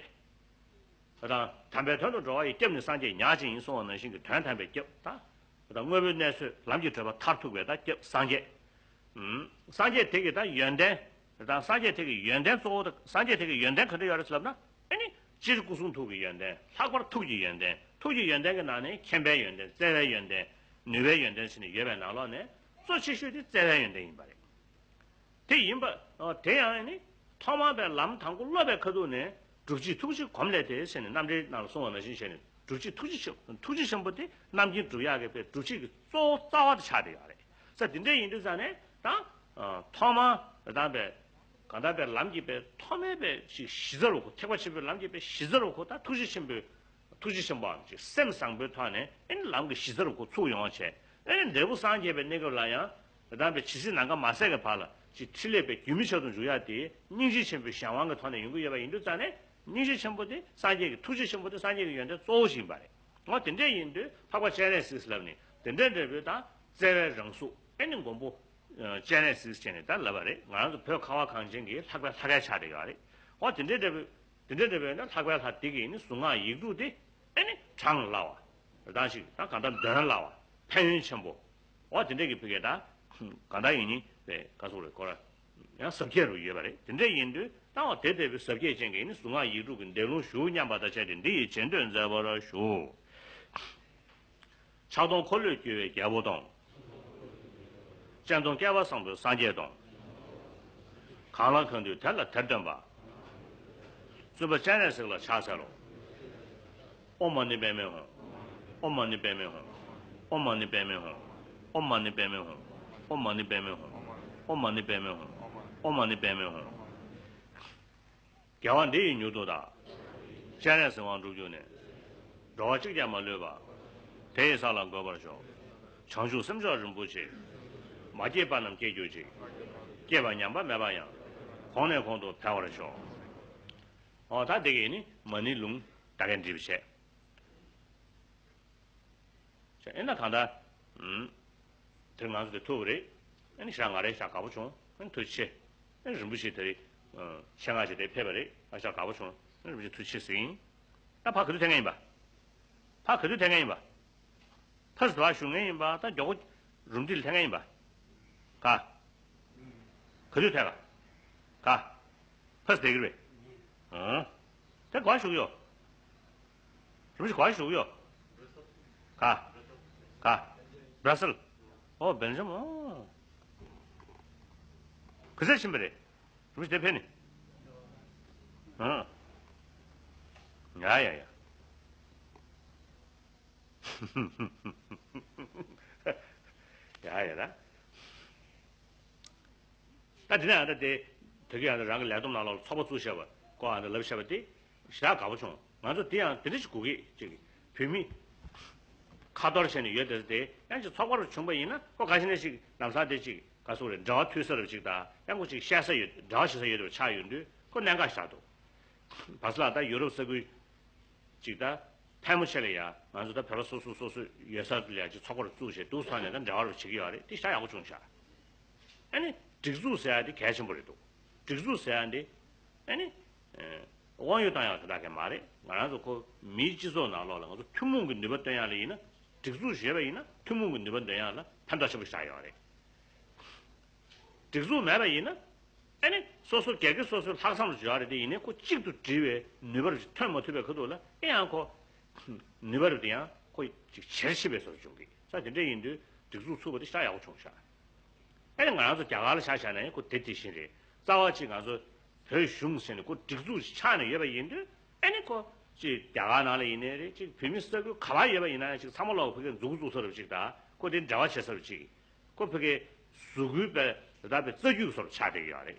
རང་དམ་པའི་དོན་དུ་འགྲོ་བ་ཡི་སྐྱབས་ནི་སངས་རྒྱས་ཉག་གཅིག་ཡིན་གསུངས་པ་ནང་བཞིན་གྱི་དོན་དམ་པའི་སྐྱབས་དང་། དངོས་པོའི་གནས་ཚུལ་ལམ་གྱི་བགྲོད་པ་མཐར་ཐུག་པའི་ད་སྐྱབས་སངས་རྒྱས། ཨུམ། སངས་རྒྱས་དེ་གི་ད་ཡོན་ཏན། ད་སངས་རྒྱས་དེ་གི་ཡོན་ཏན་གཙོ་བོ་དང་སངས་རྒྱས་དེ་གི་ཡོན་ཏན་ག་འདྲ་ཡོད་རེད་ཟེར་ལབ་ན། ཨེ་ནི་སྤྱིར་སྐུ་གསུང་ཐུགས་ཀྱི་ཡོན་ཏན། ལྷག་པར་ཐུགས་ཀྱི་ཡོན་ཏན། ཐུགས་ཀྱི་ཡོན་ཏན་གྱི་ནང་ནས་མཁྱེན་པའི་ཡོན་ཏན། བརྩེ་བའི་ཡོན་ཏན། ནུས་པའི་ཡོན་ཏན་ཟེར་ནས་ཡོད་པའི་ནང་ལོགས་ནས་གཙོ་ཆེ་ཤོས་དེ་བརྩེ་བའི་ཡོན་ཏན་ཡིན་པ་རེད། དེ་ཡིན་པ། ཨོ་དེ་ཡང་ནི་ཐོག་མར་པའི་ལམ་དང་པོ་སློབ་པའི་ཁ་ཐུག་ནས་སྒྲུབ་བྱེད་ཐུགས་རྗེ་གོམས་ལས་ཏེ་ཟེར་ནས་རྣམ་འགྲེལ་ནང་ལ་གསུངས་པ་ནང་བཞིན་བྱས་ནས་སྒྲུབ་བྱེད་ཐུགས་རྗེ་ཆེན་ཐུགས་རྗེ་ཆེན་པོ་དེ་རྣམ་མཁྱེན་སྒྲུབ་ཡག་གི་པའི་སྒྲུབ་བྱེད་ཀྱི་གཙོ་བོ་རྩ་བ་དེ་ཆགས་བསྡད་ཡོད་རེད། ས་དེ་འདྲ་ཡིན་དུས་ཙང་ནས་ད་ཐོག་མར་དང་པའི་གང་ལྟར་པའི་ལམ་གྱི་པའི་ཐོག་མའི་པའི་ཞིག་གཞི་རྩ་རུ་ཁོ་ཐེག་པ་ཆེན་པོའི་ལམ་གྱི་པའི་གཞི་རྩ་རུ་ཁོ་ད་ཐུགས་རྗེ་ཆེན་པོའི་ཐུགས་རྗེ་ཆེན་པོའམ་ཅིག་སེམས་བཟང་པོའི་ཐོག་ནས་ཨེ་ནི་ལམ་གྱི་གཞི་རྩ་རུ་ཁོ་ཚུགས་ཡོང་བ་བྱས། ཨེ་ནི་འབྲས་བུ་སངས་རྒྱས་པའི་གནས་སྐབས་ལ་ཡང་། དེ་དང་པའི་ཇི་སྲིད་ནམ་མཁའ་མ་ཟད་ཀྱི་བར་ལ་ཅིག་ཕྲིན་ལས་པའི་རྒྱུན་མི་ཆད་དུ་འཇུག་ཡག་དེ་སྙིང་རྗེ་ཆེན་པོའི་གཞན་དབང་གི་ཐོག་ནས་ཡོང་གི་ཡོད་པ་ཡིན་དུས་ཙང་ནས་སྙིང་རྗེ་ཆེན་པོ་དེ་སངས་རྒྱས་ཀྱི་ཐུགས་རྗེ་ཆེན་པོ་དེ་སངས་རྒྱས་ཀྱི་ཡོན་ཏན་གཙོ་བོ་ཞིག་ཡིན་པ་རེད། འོ་དེ་འདྲ་ཡིན་དུས་འཕགས་པ་སྤྱན་རས་གཟིགས་ལབ་ནས་དེ་འདྲ་འདྲ་པོའི་དང་བརྩེ་བའི་རང་གཟུགས་ཨེ་ནི་མགོན་པོ་སྤྱན་རས་གཟིགས་བྱས་ནས་ད་ལབ་པ་རེད། ང་རང་ཚོ་བོད་ཁ་བ་གངས་ཅན་གྱི་ལྷག་པའི་ལྷ་སྐལ་ཆགས་བསྡད་ཡོད་རེད། འོ་དེ་འདྲ་འདྲ་པོའི། དེ་འདྲ་འདྲ་བས་ན་ལྷག་པའི་ལྷ་དེ་གི་ནི་གཟུངས་སྔགས་ཡིག་དྲུག་དེ་ཨེ་ནི་བགྲང་སླ་བ། རང་ཞིག་ད་གང་ལྟར་འདོན་སླ་བ། ཕན་ཡོན་ཆེན་པོ། འོ་དེ་འདྲ་གི་ཕི་གེ་ད། གང་ལྟར་ཡིན་ནི་བས་ག་སོག་རེ་ཁོ་ར། ཡང་ཟབ་རྒྱས་རུ་ཡོད་པ་རེད། དེ་འདྲ་ཡིན་དུས་ད་འོ་དེ་ལྟ་བུའི་ཟབ་རྒྱས་ཅན་གྱི་ནི་གཟུངས་སྔགས་ཡིག་དྲུག་གི་འདོན་ལུང་ཞུ་སྙམ་པ་དང་བཅས་ཏེ་འདི་ཡི་རྗེས་ཟློས་མཛད་པར་ཞུ། ཕྱག་སྟོང་འཁོར་ལོས་སྒྱུར་བའི་རྒྱལ་པོ་དང་། སྤྱན་སྟོང་བསྐལ་པ་བཟང་པོའི་སངས་རྒྱས་དང་། གང་ལ་གང་འདུལ་དེ་ལ་དེར་སྟོན་པ། བཙུན་པ་སྤྱན་རས་གཟིགས་ལ་ཕྱག་འཚལ་ལོ། ཨོཾ་མ་ཎི་པདྨེ་ཧཱུྃ། ཨོཾ་མ་ཎི་པདྨེ་ཧཱུྃ། ཨོཾ་མ་ཎི་པདྨེ་ཧཱུྃ། ཨོཾ་མ་ཎི་པདྨེ་ཧཱུྃ། ཨོཾ་མ་ཎི་པདྨེ་ཧཱུྃ། ཨོཾ་མ་ཎི་པདྨེ་ཧཱུྃ། དགེ་བ་འདི་ཡིས་མྱུར་དུ་བདག། སྤྱན་རས་གཟིགས་དབང་འགྲུབ་གྱུར་ནས། འགྲོ་བ་གཅིག་ཀྱང་མ་ལུས་པ། དེ་ཡི་ས་ལ་འགོད་པར་ཤོག། བྱང་ཆུབ་སེམས་མཆོག་རིན་པོ་ཆེ། མ་སྐྱེས་པ་རྣམས་སྐྱེ་གྱུར་ཅིག། སྐྱེས་པ་ཉམས་པ་མེད་པ་ཡང་། གོང་ནས་གོང་དུ་འཕེལ་བར་ཤོག། ཨོ་ད་དེ་གས་ནི་མ་ཎི་ལུང་ད་གས་འབྲི་བ་བྱས། ཨེ་ན་གང་ལྟར། ཨུམ། དེར་ང་ཚོ་དེ་ཐུག་པ་རེད། ཨ་ནི་ཞག་ང་རེ་ཞག་དགའ་པོ་བྱུང་། ཨ་ནི་ཐུགས་རྗེ་ཆེ། ཨ་ནི་རིན་པོ་ཆེ་དེ་རེད། ཆེད་མངགས་བྱས་དེ་ཕེབས་པ་རེད། ཨ་ཞག་དགའ་པོ་བྱུང་། ཨ་ནི་རིན་པོ་ཆེ་ཐུགས་རྗེ་ཆེ་ཟེར་ཡིན། ད་ཕར་ག་དུས་ཐད་མཁན་ཡིན་པ། ཕར་ག་དུས་ཐད་མཁན་ཡིན་པ། ཕར་ཟླ་བ་བཞུགས་མཁན་ཡིན་པ། ད་མགྱོགས་པོ་རུམ་བཏེག་ལ་ཐད་མཁན་ཡིན་པ། ག་ག་དུས་ཐད་ག་ག་ཕར་ཟླ་གི་རེད། ཨང་། ད་ག་བ་བཞུགས་ཡོད། རུམ་བཞི་ག་བ་བཞུགས་ཡོད། ག་ག་བྷ་ར་སེལ། ཨོ་སྦེལ་ཇམ། ཨོ་ག་ཚོད་ཕྱིན་པ་རེད། རུམ་བཞི་དེ་ཕེབས་ནི། ཨང་། ཡ་ཡ་ཡ། ཡ་ཡ་ད། ད་དེ་ནས་ཨ་ད་དེ་དེ་གི་ཨ་ད་རང་གི་ལས་བསྡོམས་ནང་ལོགས་ལ་ཚོགས་པ་བཙུགས་བཞག་པ་ཀོ་ཨ་ད་ལབ་བཞག་པ་དེ་ཞེ་དྲག་དགའ་པོ་བྱུང་། ང་ཚོ་དེ་ཡང་དེ་འདྲ་ཞིག་དགོས་ཀྱི་ཅིག་བོད་མི་ཁ་གཏོར་བྱས་ནས་ཡོད་དེ་དེ་ཡང་ཅིག་ཚོགས་པ་རུ་བྱུང་པ་ཡིན་ན་ཁོ་ག་ཞིག་ནས་ཞིག་ལམ་སང་དེ་ཅིག་ག་སོག་རེད། འབྲེལ་བ་མཐུད་ས་རུ་ཅིག་དང་ཡང་ཁོ་ཅིག་བཤད་ས་ཡོད། འབྲེལ་བ་བྱེད་ས་ཡོད་དེ་ཆགས་ཡོང་དུས་ཁོ་གནད་འགག་ཞིག་ཆགས་འདུག་བ་སི་ལགས་ད་ཡུ་རོབ་ས་ཁུལ། ཅིག་ད། ཕལ་མོ་ཆེ་ལ་ཡ་ང་ཚོ་ད་བོད་པ་སོ་སོ་སོ་སོ་ཡོད་ས་ལ་ཡ་ཅིག་ཚོགས་པ་རུ་བཙུགས་བྱས་འདུག་ཚོགས་ནས་ད་འབྲེལ་བ་རུ་བྱེད་ཀྱི་ཡོད་རེད། དེ་ཤ་ཡག་པོ་བྱུང་ཤག་ཨ་ནི་སྒྲིག་འཛུགས་ཟེར་ཡ་དེ་གལ་ཆེན་པོ་རེད་འདུག་སྒྲིག་འཛུགས་ཟེར་ཡ་འདི་ཨ་ནི་དབང་ཡོད་བཏང་ཡག་དེ་དག་གས་མ་རེད། ང་རང་ཚོ་ཁོ་མིའི་སྤྱི་ཚོགས་ནང་ལོགས་ལ་ང་ཚོ་ཐུན་མོང་གི་ནུས་པ་བཏོན་ཡག་ལ་ཡིན་ན་སྒྲིག་འཛུགས་ཡོད་པ་ཡིན་ན་ཐུན་མོང་གི་ནུས་པ་འདོན་ཡག་ལ་ཕན་ཐོགས་ཆེན་པོ་ཞིག་ཆགས་ཡོད་རེད། སྒྲིག་འཛུགས་མེད་པ་ཡིན་ན། ཨ་ནི་སོ་སོ་སྒེར་གྱི་སོ་སོའི་ལྷག་བསམ་རུ་འཇོག་རེད་དེ་ཡིན་ནའི་ཁོ་གཅིག་ཏུ་སྒྲིལ་བའི་ནུས་པ་རུ་ཐོན་མ་ཐུབ་པའི་ཁ་ཐུག་ལ་ཨེ་ཡང་ཁོ་ནུས་པ་རུ་དེ་ཡང་ཁོ་ཅིག་ཇེ་ཆེ་བའི་བཟོ་འབྱུང་གི་ས་དེ་འདྲ་ཡིན་དུས་སྒྲིག་འཛུགས་ཚུགས་པ་དེ་ཤ་ཡག་པོ་བྱུང་ཤག་ཨ་ནི་ང་རང་ཚོ་རྒྱ་གར་ལ་ཆ་བཞག་ན་ཡང་ཁོ་དེ་དེ་བཞིན་རེད། རྩ་བ་གཅིག་ང་ཚོ་བོད་གཞུང་ཟེར་ནས་ཁོ་སྒྲིག་འཛུགས་ཤིག་ཆགས་ནས་ཡོད་པ་ཡིན་དུས་ཨ་ནི་ཁོ་ཅིག་རྒྱ་གར་ནང་ལ་ཡིན་ནའི་རེད། ཅིག་བོད་མི་ས་ཁུལ་ག་པར་ཡོད་པ་ཡིན་ན་ཡང་ཅིག་ཚང་མ་ལོག་ཕ་གིར་མཛུབ་གུ་བཙུགས་ས་རུ་ཅིག་དང་ཁོ་དེ་འབྲེལ་བ་བྱེད་ས་རུ་ཅིག་ཁོ་ཕ་གིའི་གཟུགས་སྐུའི་དཔེ་ད་ལྟ་བའི་རྩ་རྒྱུད་སོགས་ཆགས་བསྡད་ཀྱི་ཡོད་རེད།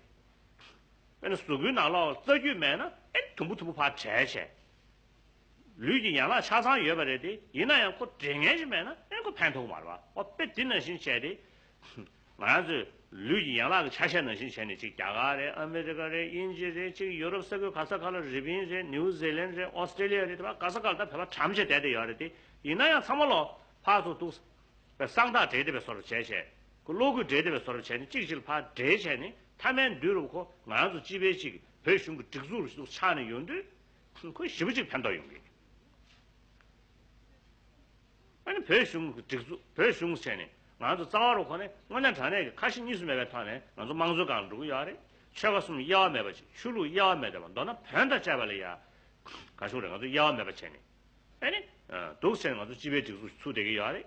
དཔེར་ན་གཟུགས་སྐུའི་ནང་ལོགས་རྩ་རྒྱུད་མེད་ན་ཨེ་དུམ་བུ་དུམ་བུ་ཕར་བྲལ་བྱས། ལུས་ཀྱི་ཡན་ལག་ཆ་ཚང་ཡོད་པ་རེད་དེ་ཡིན་ན་ཡང་ཁོ་འབྲེལ་མཁན་ཞིག་མེད་ན་ཨེ་ཁོ་ཕན་ཐོགས་མ་རེད་པ། ཨོ་དཔེ་དེ་ནང་བཞིན་བྱས་ཏེ། ང་རང་ཚོས་ལུས་ཀྱི་ཡན་ལག་གི་ཆ་ཤས་ནང་བཞིན་བྱས་ནས་ཅིག་རྒྱ་གར་རེད། ཨ་མི་རི་ཀ་རེད། དབྱིན་ཇི་རེད། ཅིག་ཡུ་རོབ་ས་ཁུལ་ག་ས་ག་ལ། རི་པིན་རེད། ནིའུ་ཛི་ལན་རེད། ཨོ་སི་ཀྲེ་ལི་ཡ་རེད། དེ་བ་ག་ས་ག་ལ་ད་བོད་པ་གྲམ་བྱས་བསྡད་བསྡད་ཡོད་རེད་དེ་ཡིན་ན་ཡང་ཚང་མ་ལོག་ཕར་ཚུར་འདུག་པའི་གསང་ཐག་སྦྲེལ་བསྡད་པའི་བཟོ་འདྲ་བྱས་བྱས། ཁོ་གློག་སྐུད་སྦྲེལ་བསྡད་པའི་བཟོ་འདྲ་བྱས་ནས་གཅིག་གཅིག་ལ་ཕར་སྦྲེལ་བྱས་ནས་མཐའ་མའི་མདུན་རུ་ཁོ་ང་རང་ཚོ་སྤྱི་པའི་གཅིག་བོད་གཞུང་གི་སྒྲིག་འཛུགས་རུ་ཆགས་ནས་ཡོང་དུས་ཁོ་ཞེ་པོ་གཅིག་ཕན་ཐོགས་ཡོང་གི། ཨ་ནི་བོད་གཞུང་གི་སྒྲིག་འཛུགས་བོད་གཞུང་བྱས་ནས་ང་ཚོ་རྩ་བ་རུ་ཁོ་ནས་དངོས་གནས་དྲང་གནས་ཀྱི་ཁ་ཞེ་གཉིས་སུ་མེད་པའི་ཐོག་ནས་ང་ཚོ་དམངས་གཙོའི་སྒང་ལ་འགྲོ་གི་ཡོད་རེད། ཆོལ་ཁ་གསུམ་དབྱེ་བ་མེད་པ་ཅིག་ཆོས་ལུགས་དབྱེ་བ་མེད་པ་མདོར་ན་བོན་དང་བཅས་པ་ལ་ཡ་ག་ཞུ་རེད། ང་ཚོ་དབྱེ་བ་མེད་པ་བྱས་ནས་ཨ་ནི་འདུག་བྱས་ནས་ང་ཚོ་སྤྱི་པའི་སྒྲིག་འཛུགས་ཚུགས་བསྡད་ཀྱི་ཡོད་རེད།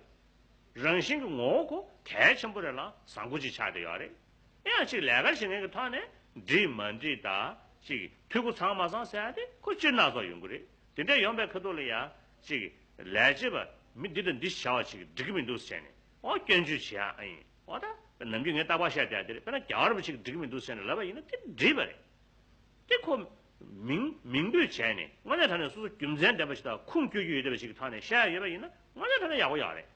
རང་བཞིན་གྱི་ངོ་བོ་ཁོ་གལ་ཆེན་པོ་རེད་ལ་བཟང་པོ་ཅིག་ཆགས་བསྡད་ཡོད་རེད། ཡང་ཅིག་ལས་ཀ་བྱེད་མཁན་གྱི་ཐོག་ནས་འགྲིག་མ་འགྲིག་དང་ཅིག་འཐུས་སྒོ་ཚང་མ་ཚང་ཟེར་ཡ་དེ་ཁོ་སྤྱིར་སྣ་ཚོགས་ཡོང་གི་རེད། དེ་འདྲ་ཡོང་པའི་ཁ་ཐུག་ལ་ཡ་ཅིག་ལས་བྱེད་པ་མི་འདི་དང་འདི་བྱ་བ་ཅིག་འགྲིག་གི་མི་འདུག་ཟེར་ནས་ཨོ་སྐྱོན་བརྗོད་བྱེད་ཡ་ཨ་ཡིན། ཨོ་ད་ནམ་རྒྱུན་ངས་རྟག་པར་བཤད་བསྡད་དེ་རེད། དཔེར་ན་རྒྱལ་བ་རིན་པོ་ཆེ་གིས་འགྲིག་གི་མི་འདུག་ཟེར་ནས་ལབ་པ་ཡིན་ན་དེ་འགྲིག་པ་རེད། དེ་ཁོ་མིང་མིང་འབོད་བྱས་ནས་དངོས་གནས་དྲང་གནས་སོ་སོ་རྒྱུ་མཚན་ལྡན་པ་ཞིག་དང་ཁུངས་སྐྱོལ་རྒྱུ་ཡོད་བསྡད་པ་ཞིག་གི་ཐོག་ནས་བཤད་ཡ་ཡོད་པ་ཡིན་ན་དངོས་གནས་དྲང་གནས་ཡག་པོ་ཡོད་རེད།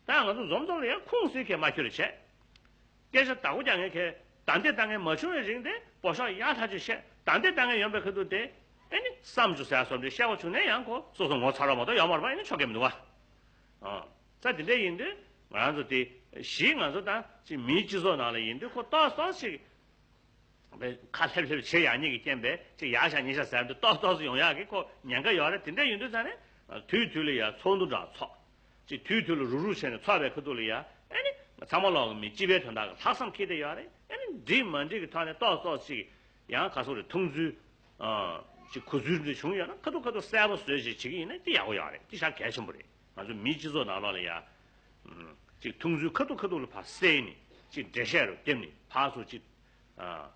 ད་ང་ཚོ་འཛོམས་འཛོམས་ལ་ཡང་ཁུངས་སུས་ཁས་མ་འཁྱོལ་བྱས། སྐད་ཆ་བདག་པོ་རྒྱག་མཁན་གྱིས་བདའ་འདེད་བཏང་མཁན་མ་བྱུང་བའི་རིང་དེ་འབོ་ཤོག་ཡག་ཐག་ཆོད་བཤད། བདའ་འདེད་བཏང་མཁན་ཡོང་པའི་ཁ་ཐུག་དེ་ཨེ་ནི་བསམ་བྱུང་ཟེར་བ་སོགས་འདི་བཤད་པ་བྱུང་ན་ཡང་ཁོ་སོ་སོ་ངོ་ཚ་རོགས་མ་གཏོགས་ཡོད་མ་རེད་པ། ཨེ་ནི་ཆོ་ག་མི་འདུག་བ། ཨ། ས་དེ་འདྲ་ཡིན་དུས་ང་རང་ཚོ་དེ་གཞི་ང་ཚོ་ད་ཅིག་མིའི་སྤྱི་ཚོགས་ནང་ལ་ཡིན་དུས་ཁོ་ཏོག་ཙམ་ཅིག་ཁ་ལྷེབ་ལྷེབ་བྱེད་ཡག་ཉེས་ཀྱི་རྐྱེན་པས་ཅིག་ཡག་ཤག་ཉེས་ཤག་ཟེར་འདི་ཏོག་ཏོག་ཙམ་ཡོང་ཡག་གི་ཁོ་ཉེན་ཁ་ཡོད་རེད། དེ་འདྲ་ཡིན་དུས་ཙང་ནས་དུས་དུས་ལ་ཡ་ཚོགས་འདུ་འདྲ་ཚོགས། ཅིག་དུས་དུས་ལ་རུག་རུག་བྱས་ནས་ཚོགས་པའི་ཁ་ཐུག་ལ་ཡ་ཨེ་ནི་ཚང་མ་ལོག་གི་མི་སྤྱི་པའི་དོན་དག་གི་ལྷག་བསམ་འཁྱེར་བསྡད་ཡོད་རེད། ཨེ་ནི་འགྲིག་མ་འགྲིག་གི་ཐོག་ནས་ཏོག་ཙོག་ཅིག་ཡང་ག་སོག་རེད། མཐོང་ཚུལ་ཨ་ཅིག་གོ་ཚུལ་འདི་བྱུང་ཡོད་ན་ཁ་ཐུག་ཁ་ཐུག་གསལ་པོ་བཟོས་ཅིག་བྱེད་ཀྱི་ཡིན་ན་དེ་ཡག་པོ་ཡོད་རེད། དེ་ཤ་གལ་ཆེན་པོ་རེད། ང་ཚོ་མིའི་སྤྱི་ཚོགས་ནང་ལོགས་ལ་ཡ་ཅིག་མཐོང་ཚུལ་ཁ་ཐུག་ཁ་ཐུག་ལ་ཕར་གསལ་ནས་ཅིག་འགྲེལ་བཤད་རུ་བརྒྱབ་ནས་ཕར་ཚུར་ཅིག་ཨ་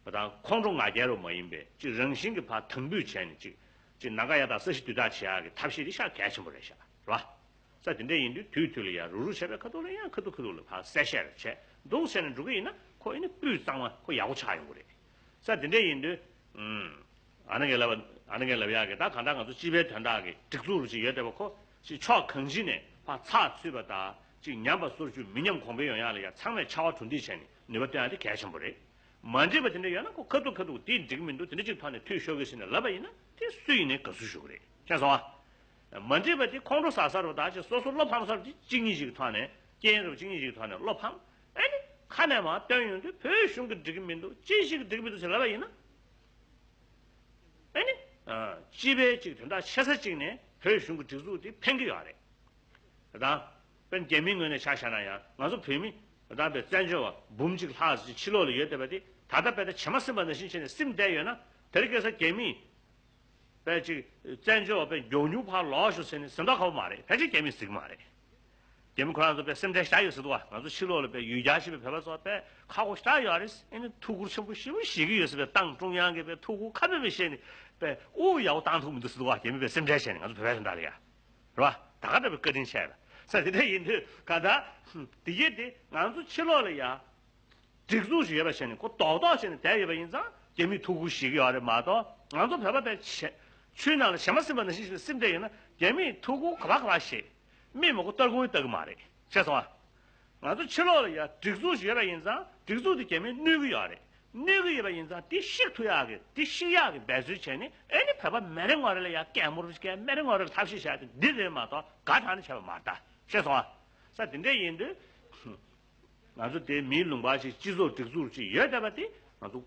བ་དང་ཁོང་ཁྲོ་ང་རྒྱལ་རུ་མ་ཡིན་པའི་ཅིག་རང་བཞིན་གྱི་ཕར་དམ་འབུད་བྱས་ནས་ཅིག་ཅིག་ནམ་མཁའ་གཡའ་དང་ས་གཞི་དུས་དག་བྱེད་ཡག་གི་ཐབས་ཤེས་དེ་ཤ་གལ་ཆེན་པོ་རེད་ཤག་རེད་བ། ས་དེ་འདྲ་ཡིན་དུས་དུས་དུས་ལ་ཡང་རུག་རུག་བྱས་པའི་ཁ་ཐུག་ལ་ཡང་ཁ་ཐུག་ཁ་ཐུག་ལ་ཕར་གསལ་བཤད་རེ་བྱས་འདུག་བྱས་ནས་འགྲོ་གི་ཡིན་ན་ཁོ་ཨེ་ནི་སྤུས་གཙང་མ་ཁོ་ཡག་པོ་ཆགས་ཡོང་གི་རེད། ས་དེ་འདྲ་ཡིན་དུས་ཨ་ནི་ངས་ལབ་པ་ཨ་ནི་ངས་ལབ་ཡག་གི་ད་གང་ལྟར་ང་ཚོ་སྤྱི་པའི་དོན་དག་གི་སྒྲིག་འཛུགས་རུ་ཅིག་ཡོད་བསྡད་པ་ཁོ་ཅིག་ཕྱོགས་གང་ཅི་ནས་ཕར་ཚགས་ཚུད་པ་དང་ ཅིག་ཉམས་པ་སོར་ཆུད་མི་ཉམས་གོང་འཕེལ་ཡོང་ཡག་ལ་ཡ་ཚང་མས་ཕྱར་བ་གྲུ་འདེགས་བྱས་ནས་ནུས་པ་བཏོན་ཡག་དེ་གལ་ཆེན་པོ་རེད། མ་འགྲིག་པ་དེ་འདྲ་ཡོད་ན་ཁོ་ཁ་ཐུག་ཁ་ཐུག་དེ་འགྲིག་མི་འདུག་དེ་འདྲ་ཅིག་ཐོག་ནས་འཐུས་ཤོར་གི་ཟེར་ནས་ལབ་པ་ཡིན་ན་དེ་སུ་ཡིན་ནའི་དགའ་བསུ་ཞུ་གི་རེད། ཤེས་སོང་ཨ། མ་འགྲིག་པ་དེ་ཁོང་ཁྲོ་ཟ་ས་རུ་ད་ཅིག་སོ་སོ་བློ་ཕམ་ས་རུ་དེ་གཅིག་གཉིས་ཤིག་གི་ཐོག་ནས་རྐྱེན་རུ་གཅིག་གཉིས་ཤིག་གི་ཐོག་ནས་བློ་ཕམ། ཨེ་ནི་ཁ་ནས་མར་བཏོན་ཡོང་དུས་བོད་གཞུང་གི་འགྲིག་གི་མི་འདུག་ཅི་ཞིག་གི་འགྲིག་གི་མི་འདུག་ཟེར་ལབ་པ་ཡིན་ན། ཨེ་ནི། སྤྱི་པའི་ཅིག་དོན་དག་ཆེ་ས་ཅིག་ནས་བོད་གཞུང་གི་སྒྲིག་འཛུགས་དེ་ཕན་གྱི་ཡོད་རེད། དེ་དང་། དཔེར་ན་རྒྱ་མིའི་ངོས་ནས་ཆ་བཞག་ན་ཡང་ང་ཚོ་བོད་མི་དེ་དང་བའི་བཙན་བྱོལ་བ་འབུམ་གཅིག་ལྷག་ཅིག་ཕྱི་ལོགས་ལ་ཡོད་བསྡད་པ་དེ་ད་ལྟ་དཔེ་ད་བྱེ་མ་ཟིན་པ་ནང་བཞིན་བྱས་ནས་སིམ་བསྡད་ཡོད་ན་དེ་རིང་ཁ་སང་རྒྱ་མིས་དཔེ་ཅིག་བཙན་བྱོལ་བ་དཔེ་མགྱོགས་མྱུར་ཕར་ལོག་ཤོག་ཟེར་ནས་ཟིན་ཐོ་ཁ་པོ་མ་རེད། ཕལ་ཆེར་རྒྱ་མིས་ཟིན་གི་མ་རེད། རྒྱ་མི་ཁོ་རང་ཚོ་དཔེ་སེམས་ཁྲལ་ཞེ་དྲག་ཡོད་ཟེར་འདུག་བ། ང་ཚོ་ཕྱི་ལོགས་ལ་དཔེ་ཡུལ་གྱར་བཞིན་པའི་བོད་པ་ཚོ་དཔེ་ཁག་པོ་ཞེ་དྲག་ཡོད་རེད། ཨེ་ནི་ཐུགས་ཁུར་ཆེན་པོ་ཞེ་པོ་བཞེས་ཀྱི་ཡོད་ཟེར་བའི་ཏང་ཀྲུང་དབྱང་གིས་དཔེ་ཐུགས་ཁུར་ཁ་སྤེལ་བྱས་ནས་དཔེ་དབུ་ཡག་པོ་བཏང་ཐུབ་མི་འདུག་ཟེར་འདུག་བ། རྒྱ་མི་དཔེ་སེམས་ཁྲལ་བྱས་ནས་ང་ཚོ་བོད་པའི་དོན་དག་ལ་ཡ། རེད་བ། ད་ག་འདྲ་བའི་བཀའ་དྲིན་ཆེ་ལ། ས་དེ་འདྲ་ཡིན་དུས་གང་ལྟར། དེ་ཡིན་དེ་ང་ཚོ་ཕྱི་ལོགས་ལ་ཡ། སྒྲིག་འཛུགས་ཤིག་ཡོད་པ་བྱས་ནས་ཁོ་རྡོག་རྡོག་བྱས་ནས་བསྡད་ཡོད་པ་ཡིན་ཙང་རྒྱ་མིས་ཐུགས་ཁུར་བཞེས་ཀྱི་ཡོད་རེད་མ་གཏོགས་ང་ཚོ་བོད་པ་དཔེ་བྱེ་ཆུའི་ནང་ལ་བྱེ་མ་ཟིན་པ་ནང་བཞིན་ཞིག་ལ་སིམ་བསྡད་ཡོད་ན་རྒྱ་མིས་ཐུགས་ཁུར་ག་པ་ག་པ་བཞེས། མིག་མ་སྒུར་ལྟག་སྒུར་ལྟ་གི་མ་རེད། ཤེས་སོང་ཨ། ང་ཚོ་ཕྱི་ལོགས་ལ་ཡ་སྒྲིག་འཛུགས་ཤིག་ཡོད་པ་ཡིན་ཙང་སྒྲིག་འཛུགས་དེ་རྒྱ་མིས་གནོད་ཀྱི་ཡོད་རེད། གནོད་ཀྱི་ཡོད་པ་ཡིན་ཙང་དེ་བཤིག་ཐུབ་ཡག་གི་དེ་བཤིག་ཡག་གི་འབད་རྩོལ་བྱས་ནས་ཨེ་ནི་བོད་པ་མི་རེ་ངོ་རེ་ལ་ཡ་གད་མོ་རུ་བཀལ་མི་རེ་ངོ་རེ་ལ་ཐབས་ཤེས་བྱས་ཏེ་འདི་རེད་མ་གཏོགས་དགའ་དྲགས་ནས་བྱས་པ་མ་རེད་ད། ཤེས་སོང་ཨ། ས་དེ་འདྲ་ཡིན་དུས། ང་ཚོ་དེ་མིའི་ལུང་པ་ཞིག་སྤྱི་ཚོགས་སྒྲིག་འཛུགས་ཅིག་ཡོད་བསྡད་པ་དེ་ང་ཚོ་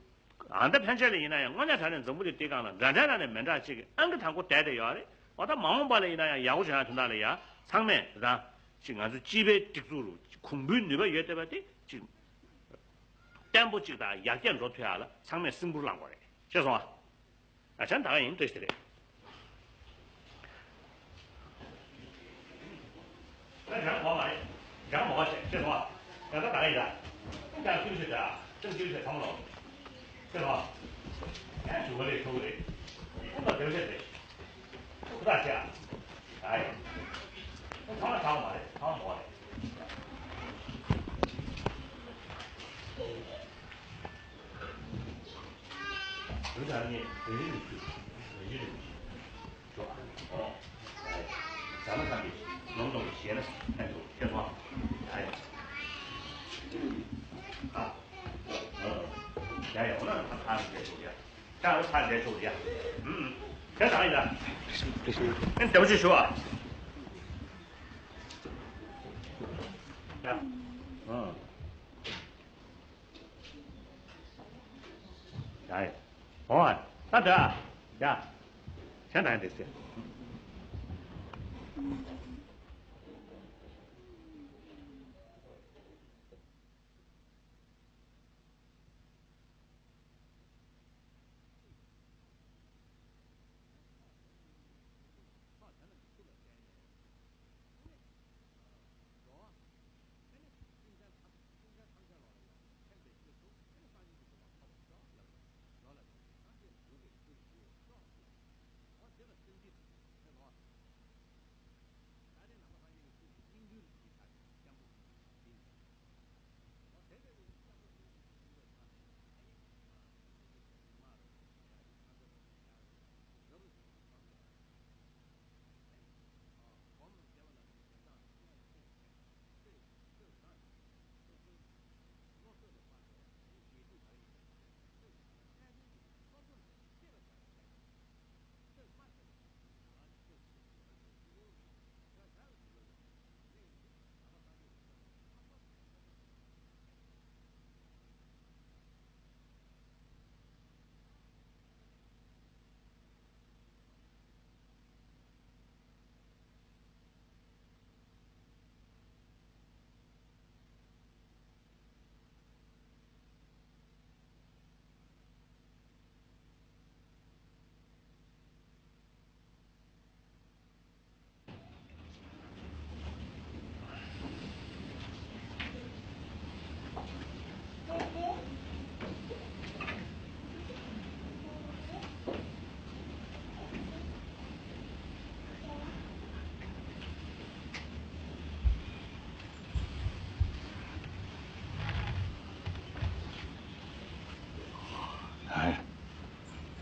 ཨ་མདའ་ཕན་ཆད་ལ་ཡིན་ན་ཡང་དངོས་གནས་དྲང་གནས་འཛམ་བུ་གླིང་འདིའི་སྒང་ལ་འདྲ་འདྲ་འདྲ་ནས་མི་འདྲ་ཅིག་གི་ཨང་ཀི་དང་པོ་བསྡད་བསྡད་ཡོད་རེད། འོ་ད་མ་འོངས་པ་ལ་ཡིན་ན་ཡང་ཡག་པོ་བྱུང་ཡ་དོན་དག་ལ་ཡ་ཚང་མས་རང་ཅིག་ང་ཚོ་སྤྱི་པའི་སྒྲིག་འཛུགས་རུ་གོང་བུའི་ནུས་པ་ཡོད་བསྡད་པ་དེ་ཅིག་བརྟན་པོ་ཅིག་དང་ཡར་རྒྱས་འགྲོ་ཐུབ་ཡ་ལ་ཚང་མས་སེམས་ཁུར་བླངས་དགོས་རེད། ཤེས་སོང་ཨ། ཨ་ཅག་ད་ག་ཡིན་བཀྲ་ཤིས་བདེ་ལེགས། ད་རང་གོ་མ་རེད། རང་མ་གོ་ཤེས་ཤེས་སོང་ཨ། ད་ད་ག་ཡིན་ད། ཨ་ཅག་ཀུན་ཤེས་ད། ཨ་ཅག་ཀུན་ཤེས་ཚང་མ་ལོ། ཤེས་སོང་ཨ། ཡང་ཞུ་གི་རེད་ཞུ་གི་རེད། ཁོང་ལ་བདེ་བ་ཤེས་རེད། ཁོ་ད་ཤེས་ཨ། ཨ་ཡ། ཁོ་ཚང་མ་ཚང་མ་རེད་ཚང་མ་མ་གོ་རེད། དུས་དང་ནི་རེ་རེ་རེ་ཞུ། རེ་རེ་རེ་ཞུ། ཞོག་ཨོ། ཟ་མ་ཚང་གི་ནོར་གཏོང་གི་ཞེ་ན་ཕན་ཐོགས་ཁྱེད་སོང་། ཡ་ཡ། ཨ། ཡ་ཡ་འོ་ན་ཕ་ཕ་རེ་ཞོག་ཡ། ད་འོ་ཕ་རེ་ཞོག་ཡ། ཨུམ། དེ་དང་ཡ། ཨེ་འདི་མ་ཞིག་ཞུ་ཨ། ཡ། ཨ། ཡ་ཡ། འོ་ཨ། ད་འདི་ཨ། ཡ། གཞན་དང་འདི་ཟེར།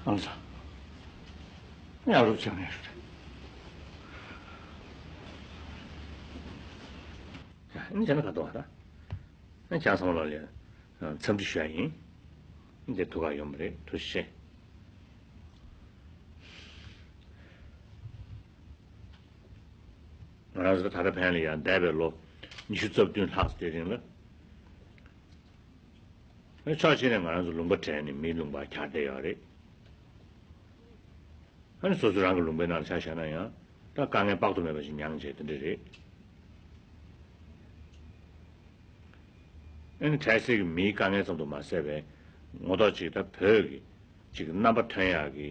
ཨང་ས། ཡ་རུབ་ཆེན་ངེས་ཤོད། ཨ་ནི་བྱས་ན་ག་འདུག་ཨ། ད་ཨ་ནི་ཁྱེད་ཚང་མ་ལ་ལ་འཚམས་འདྲི་ཞུ་ཡ་ཡིན། འདི་ཐུགས་ཁག་ཡོང་པ་རེད། ཐུགས་རྗེ་ཆེ། ང་རང་ཚོ་ད་ལྟ་ཕན་ལ་ཡང་འདས་པའི་ལོ་ཉི་ཤུ་རྩ་བདུན་ལྷག་ཙམ་དེ་རིང་ལ། ཕྱོགས་གཅིག་ནས་ང་རང་ཚོ་ལུང་པ་བྲལ་ནས་མིའི་ལུང་པར་གྱར་བསྡད་ཡོད་རེད། ཨ་ནི་སོ་སོ་རང་གི་ལུང་པའི་ནང་ལ་ཆ་བཞག་ན་ཡང་ད་དཀའ་ངལ་དཔག་ཏུ་མེད་པ་ཞིག་མྱངས་བྱས་དེ་འདྲ་རེད། ཨ་ནི་འཕྲལ་སེལ་གྱི་མིའི་དཀའ་ངལ་ཙམ་དུ་མ་ཟད་པའི་ངོ་ཐོག་ཅིག་ད་བོད་ཀྱི་ཅིག་རྣམ་པ་ཐོན་ཡག་གི་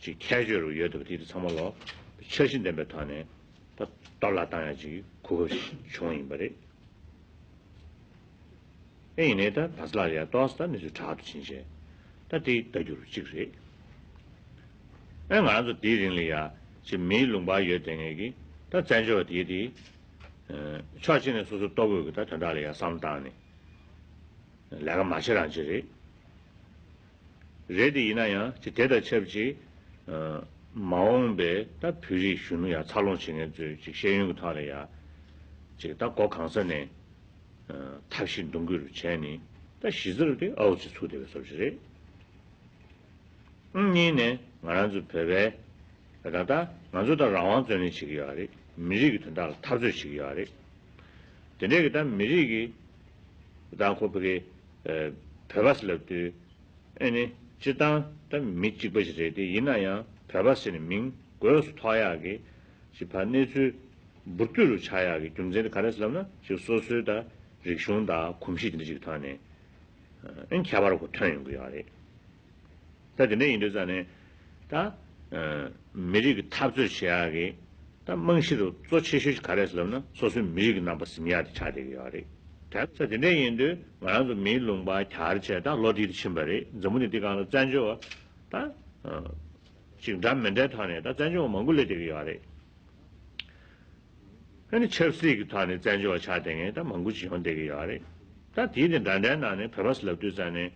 ཅིག་ཁྱད་ཆོས་རུ་ཡོད་བསྡད་པ་དེ་དེ་ཚང་མ་ལོ་འཆར་གཞི་ལྡན་པའི་ཐོག་ནས་ད་གཏོར་བརླག་བཏང་ཡག་ཅིག་གོ་སྐབས་བྱུང་ཡིན་པ་རེད། ཨེ་ཡིན་ནའི་ད་བར་སླར་ཡང་ཏོག་ཙམ་ད་གནས་ཚུལ་དྲག་ཏུ་ཕྱིན་བྱས་ད་དེ་ལྟ་རྒྱུ་རུ་གཅིག་རེད། ཨེ་ང་རང་ཚོ་དེའི་རིང་ལ་ཡ་ཅིག་མིའི་ལུང་པར་ཡོད་བསྡད་མཁན་གྱི་ད་བཙན་བྱོལ་བ་དེ་དེ་ཕྱོགས་གཅིག་ནས་སོ་སོ་ལྟོ་གོས་ཀྱི་ད་དོན་དག་ལ་ཡ་བསམ་བློ་བཏང་ནས་ལས་ཀ་མ་བྱེད་རང་བྱེད་རེད། རེད་དེ་ཡིན་ན་ཡང་ཅིག་དེ་དང་ཆབས་ཅིག་མ་འོངས་པའི་ད་བོད་རིགས་གཞོན་ནུ་ཡ་འཚར་ལོངས་བྱེད་མཁན་ཚོའི་ཅིག་ཤེས་ཡོན་གྱི་ཐོག་ལ་ཡ་ཅིག་ད་སྒོ་གང་ས་ནས་ཐབས་ཤེས་འདོན་དགོས་རུ་བྱས་ནས་ད་གཞི་རྩར་དེ་ཨའུ་ཅིག་ཚུགས་བསྡད་པའི་བཟོ་ཞིག་རེད། གཉིས་ནས་ང་རང་ཚོ་བོད་པའི་ད་ལྟ་ང་ཚོ་ད་རང་དབང་རྩོད་ལེན་བྱེད་ཀྱི་ཡོད་རེད། མི་རིགས་ཀྱི་དོན་དག་ལ་འཐབ་རྩོད་བྱེད་ཀྱི་ཡོད་རེད། དེ་འདྲའི་གི་ད་མི་རིགས་ཀྱི་ད་ཁོ་བོད་ཀྱི་བོད་པ་ཟེར་ལབ་དུས་ཨེ་ནི་སྤྱིར་བཏང་ད་མི་གཅིག་པ་ཞིག་རེད་དེ་ཡིན་ན་ཡང་བོད་པ་ཟེར་ནས་མིང་དགོས་སུ་ཐོགས་ཡག་གི་ཞིག་ཕར་གནས་ཚུལ་འབུར་དོད་རུ་ཆགས་ཡག་གི་རྒྱུ་མཚན་དེ་ག་རེ་ཟེར་ལབ་ན་ཞིག་སོ་སོའི་ད་རིག་གཞུང་དང་གོམས་གཤིས་དེ་འདྲ་ཞིག་ཐོག་ནས་ཨེ་ཁྱད་པར་ཁོ་ཐོན་ཡོང་གི་ཡོད་རེད། ད་དེ་འདྲ་ཡིན་དུས་ཙང་ནས་ད་མི་རིགས་ཀྱི་འཐབ་རྩོད་བྱེད་ཡག་གི་ད་རྨང་གཞི་རུ་གཙོ་ཆེ་ཤོས་ཤིག་ག་རེ་ཟེར་ལབ་ན་སོ་སོའི་མི་རིགས་ཀྱི་རྣམ་པ་ཟིན་ཡག་དེ་ཆགས་བསྡད་ཀྱི་ཡོད་རེད། ད་ས་དེ་འདྲ་ཡིན་དུས་ང་རང་ཚོ་མིའི་ལུང་པ་གྱར་བྱས་ད་ལོ་དེ་དུ་ཕྱིན་པ་རེད། འཛམ་བུ་གླིང་འདི་སྒང་ལ་བཙན་བྱོལ་བ་ད་ཅིག་འདྲ་མི་འདྲའི་ཐོག་ནས་ད་བཙན་བྱོལ་བ་མང་པོ་སླེབས་བསྡད་ཀྱི་ཡོད་རེད། ཨ་ནི་ཆབ་སྲིད་ཀྱི་ཐོག་ནས་བཙན་བྱོལ་བ་ཆགས་བསྡད་མཁན་ད་མང་པོ་ཅིག་ཡོང་བསྡད་ཀྱི་ཡོད་རེད། ད་དེའི་དེ་འདྲ་འདྲའི་ནང་ནས་བོད་པ་ཟེར་ལབ་དུས་ཙང་ནས་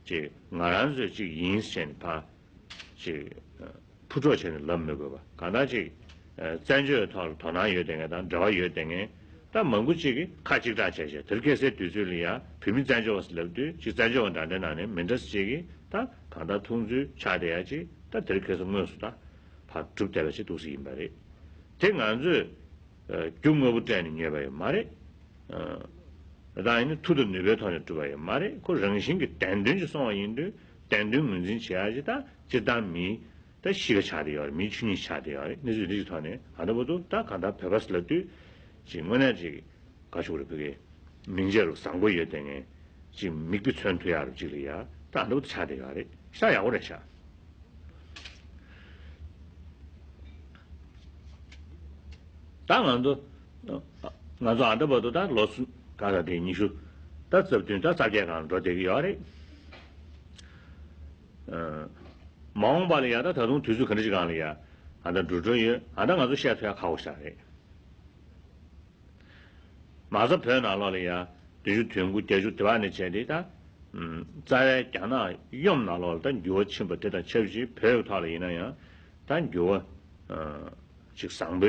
ཅིག་ང་རང་ཚོས་ཅིག་ཡིན་ཟེར་ནས་ཕར་ཅིག་ཕུ་འཕྲོག་བྱས་ནས་ལབ་མི་དགོས་པ་གང་ལྟར་ཅིག་བཙན་བྱོལ་ཐོག་ལ་དོ་སྣང་ཡོད་བསྡད་མཁན་དང་འབྲེལ་བ་ཡོད་བསྡད་མཁན་ད་མང་པོ་ཅིག་གིས་ཁ་གཅིག་གྲགས་བྱས་བྱས་དེར་ཁ་སའི་དུས་ཚོད་ལ་ཡང་བོད་མི་བཙན་བྱོལ་བ་ཟེར་ལབ་དུས་ཅིག་བཙན་བྱོལ་བ་འདྲ་འདྲའི་ནང་ནས་མི་འདྲ་ཅིག་གིས་ད་གང་ལྟར་མཐོང་ཚུལ་ཆགས་བསྡད་ཡ་ཅིག་ད་དེར་ཁ་སང་དངོས་སུ་ད་ཕར་གྲུབ་བསྡད་པ་ཅིག་འདུག་སེ་ཡིན་པ་རེད། དེ་ང་ཚོས་རྒྱུ་དངོས་པོ་སྤྲད་ནས་ཉོས་པ་ཡོད་མ་རེད། ད་ཡིན་ན་མཐུ་དང་ནུས་པའི་ཐོག་ནས་གྲུབ་པ་ཡོད་མ་རེད། ཁོ་རང་བཞིན་གྱི་བདེན་དོན་གྱི་སོང་བ་ཡིན་དུས་བདེན་དོན་ངོས་འཛིན་བྱེད་ཡ་ཅིག་ད་སྤྱིར་བཏང་མིའི་ད་གཤིས་ཀ་ཆགས་བསྡད་ཡོད་རེད། མིའི་ཆོས་ཉིད་ཆགས་བསྡད་ཡོད་རེད། གནས་ཚུལ་འདི་ཞིག་ཐོག་ནས་ཨ་ད་བར་དུ་ད་གང་ལྟར་བོད་པ་ཟེར་ལབ་དུས་ཅིག་དངོས་གནས་ཅིག་ག་ཞུ་རེད་བོད་ཀྱི་མིང་ཆེ་རུ་བཟང་པོ་ཡོད་དེ་ངས་ཅིག་མིག་དཔེ་མཚོན་ཐུབ་ཡག་རུ་ཅིག་ལ་ཡ་ད་ཨ་འདྲ་པོ་ཆགས་བསྡད་ཡོད་རེད། ཤ་ཡག་པོ་རེད་ཤག་ད་ང་ཚོ་ང་ཚོ་ཨ་འདྲ་པོ་དུ་ད་ལོ་ག་ས་དེ་ཉི་ཤུ་ད་རྩ་བདུན་ད་རྩ་བརྒྱད་གང་འགྲོ་བསྡད་ཀྱི་ཡོད་རེད། མ་འོངས་པ་ལ་ཡ་ད་ད་དུང་དུས་ཚོད་ག་འདྲ་ཞིག་སྒང་ལ་ཡ་ཨ་ད་འགྲོ་འགྲོ་ཡོད། ཨ་ད་ང་ཚོ་བཤད་ཐུབ་ཡ་ཁག་པོ་ཞིག་རེད། མ་རྩ་བོད་ནང་ལོགས་ལ་ཡང་བདུན་ཅུ་དོན་དགུ་བརྒྱད་ཅུ་དེ་བར་ནས་བྱས་ཏེ་ད་རྩ་བའི་རྒྱ་ནག་གཡོམ་ནང་ལོགས་ལ་ད་འགྱུར་བ་ཕྱིན་པ་དེ་དང་ཆབས་ཅིག་བོད་ཀྱི་ཐོག་ལ་ཡིན་ན་ཡང་ད་འགྱུར་བ་ཅིག་བཟང་པོའི་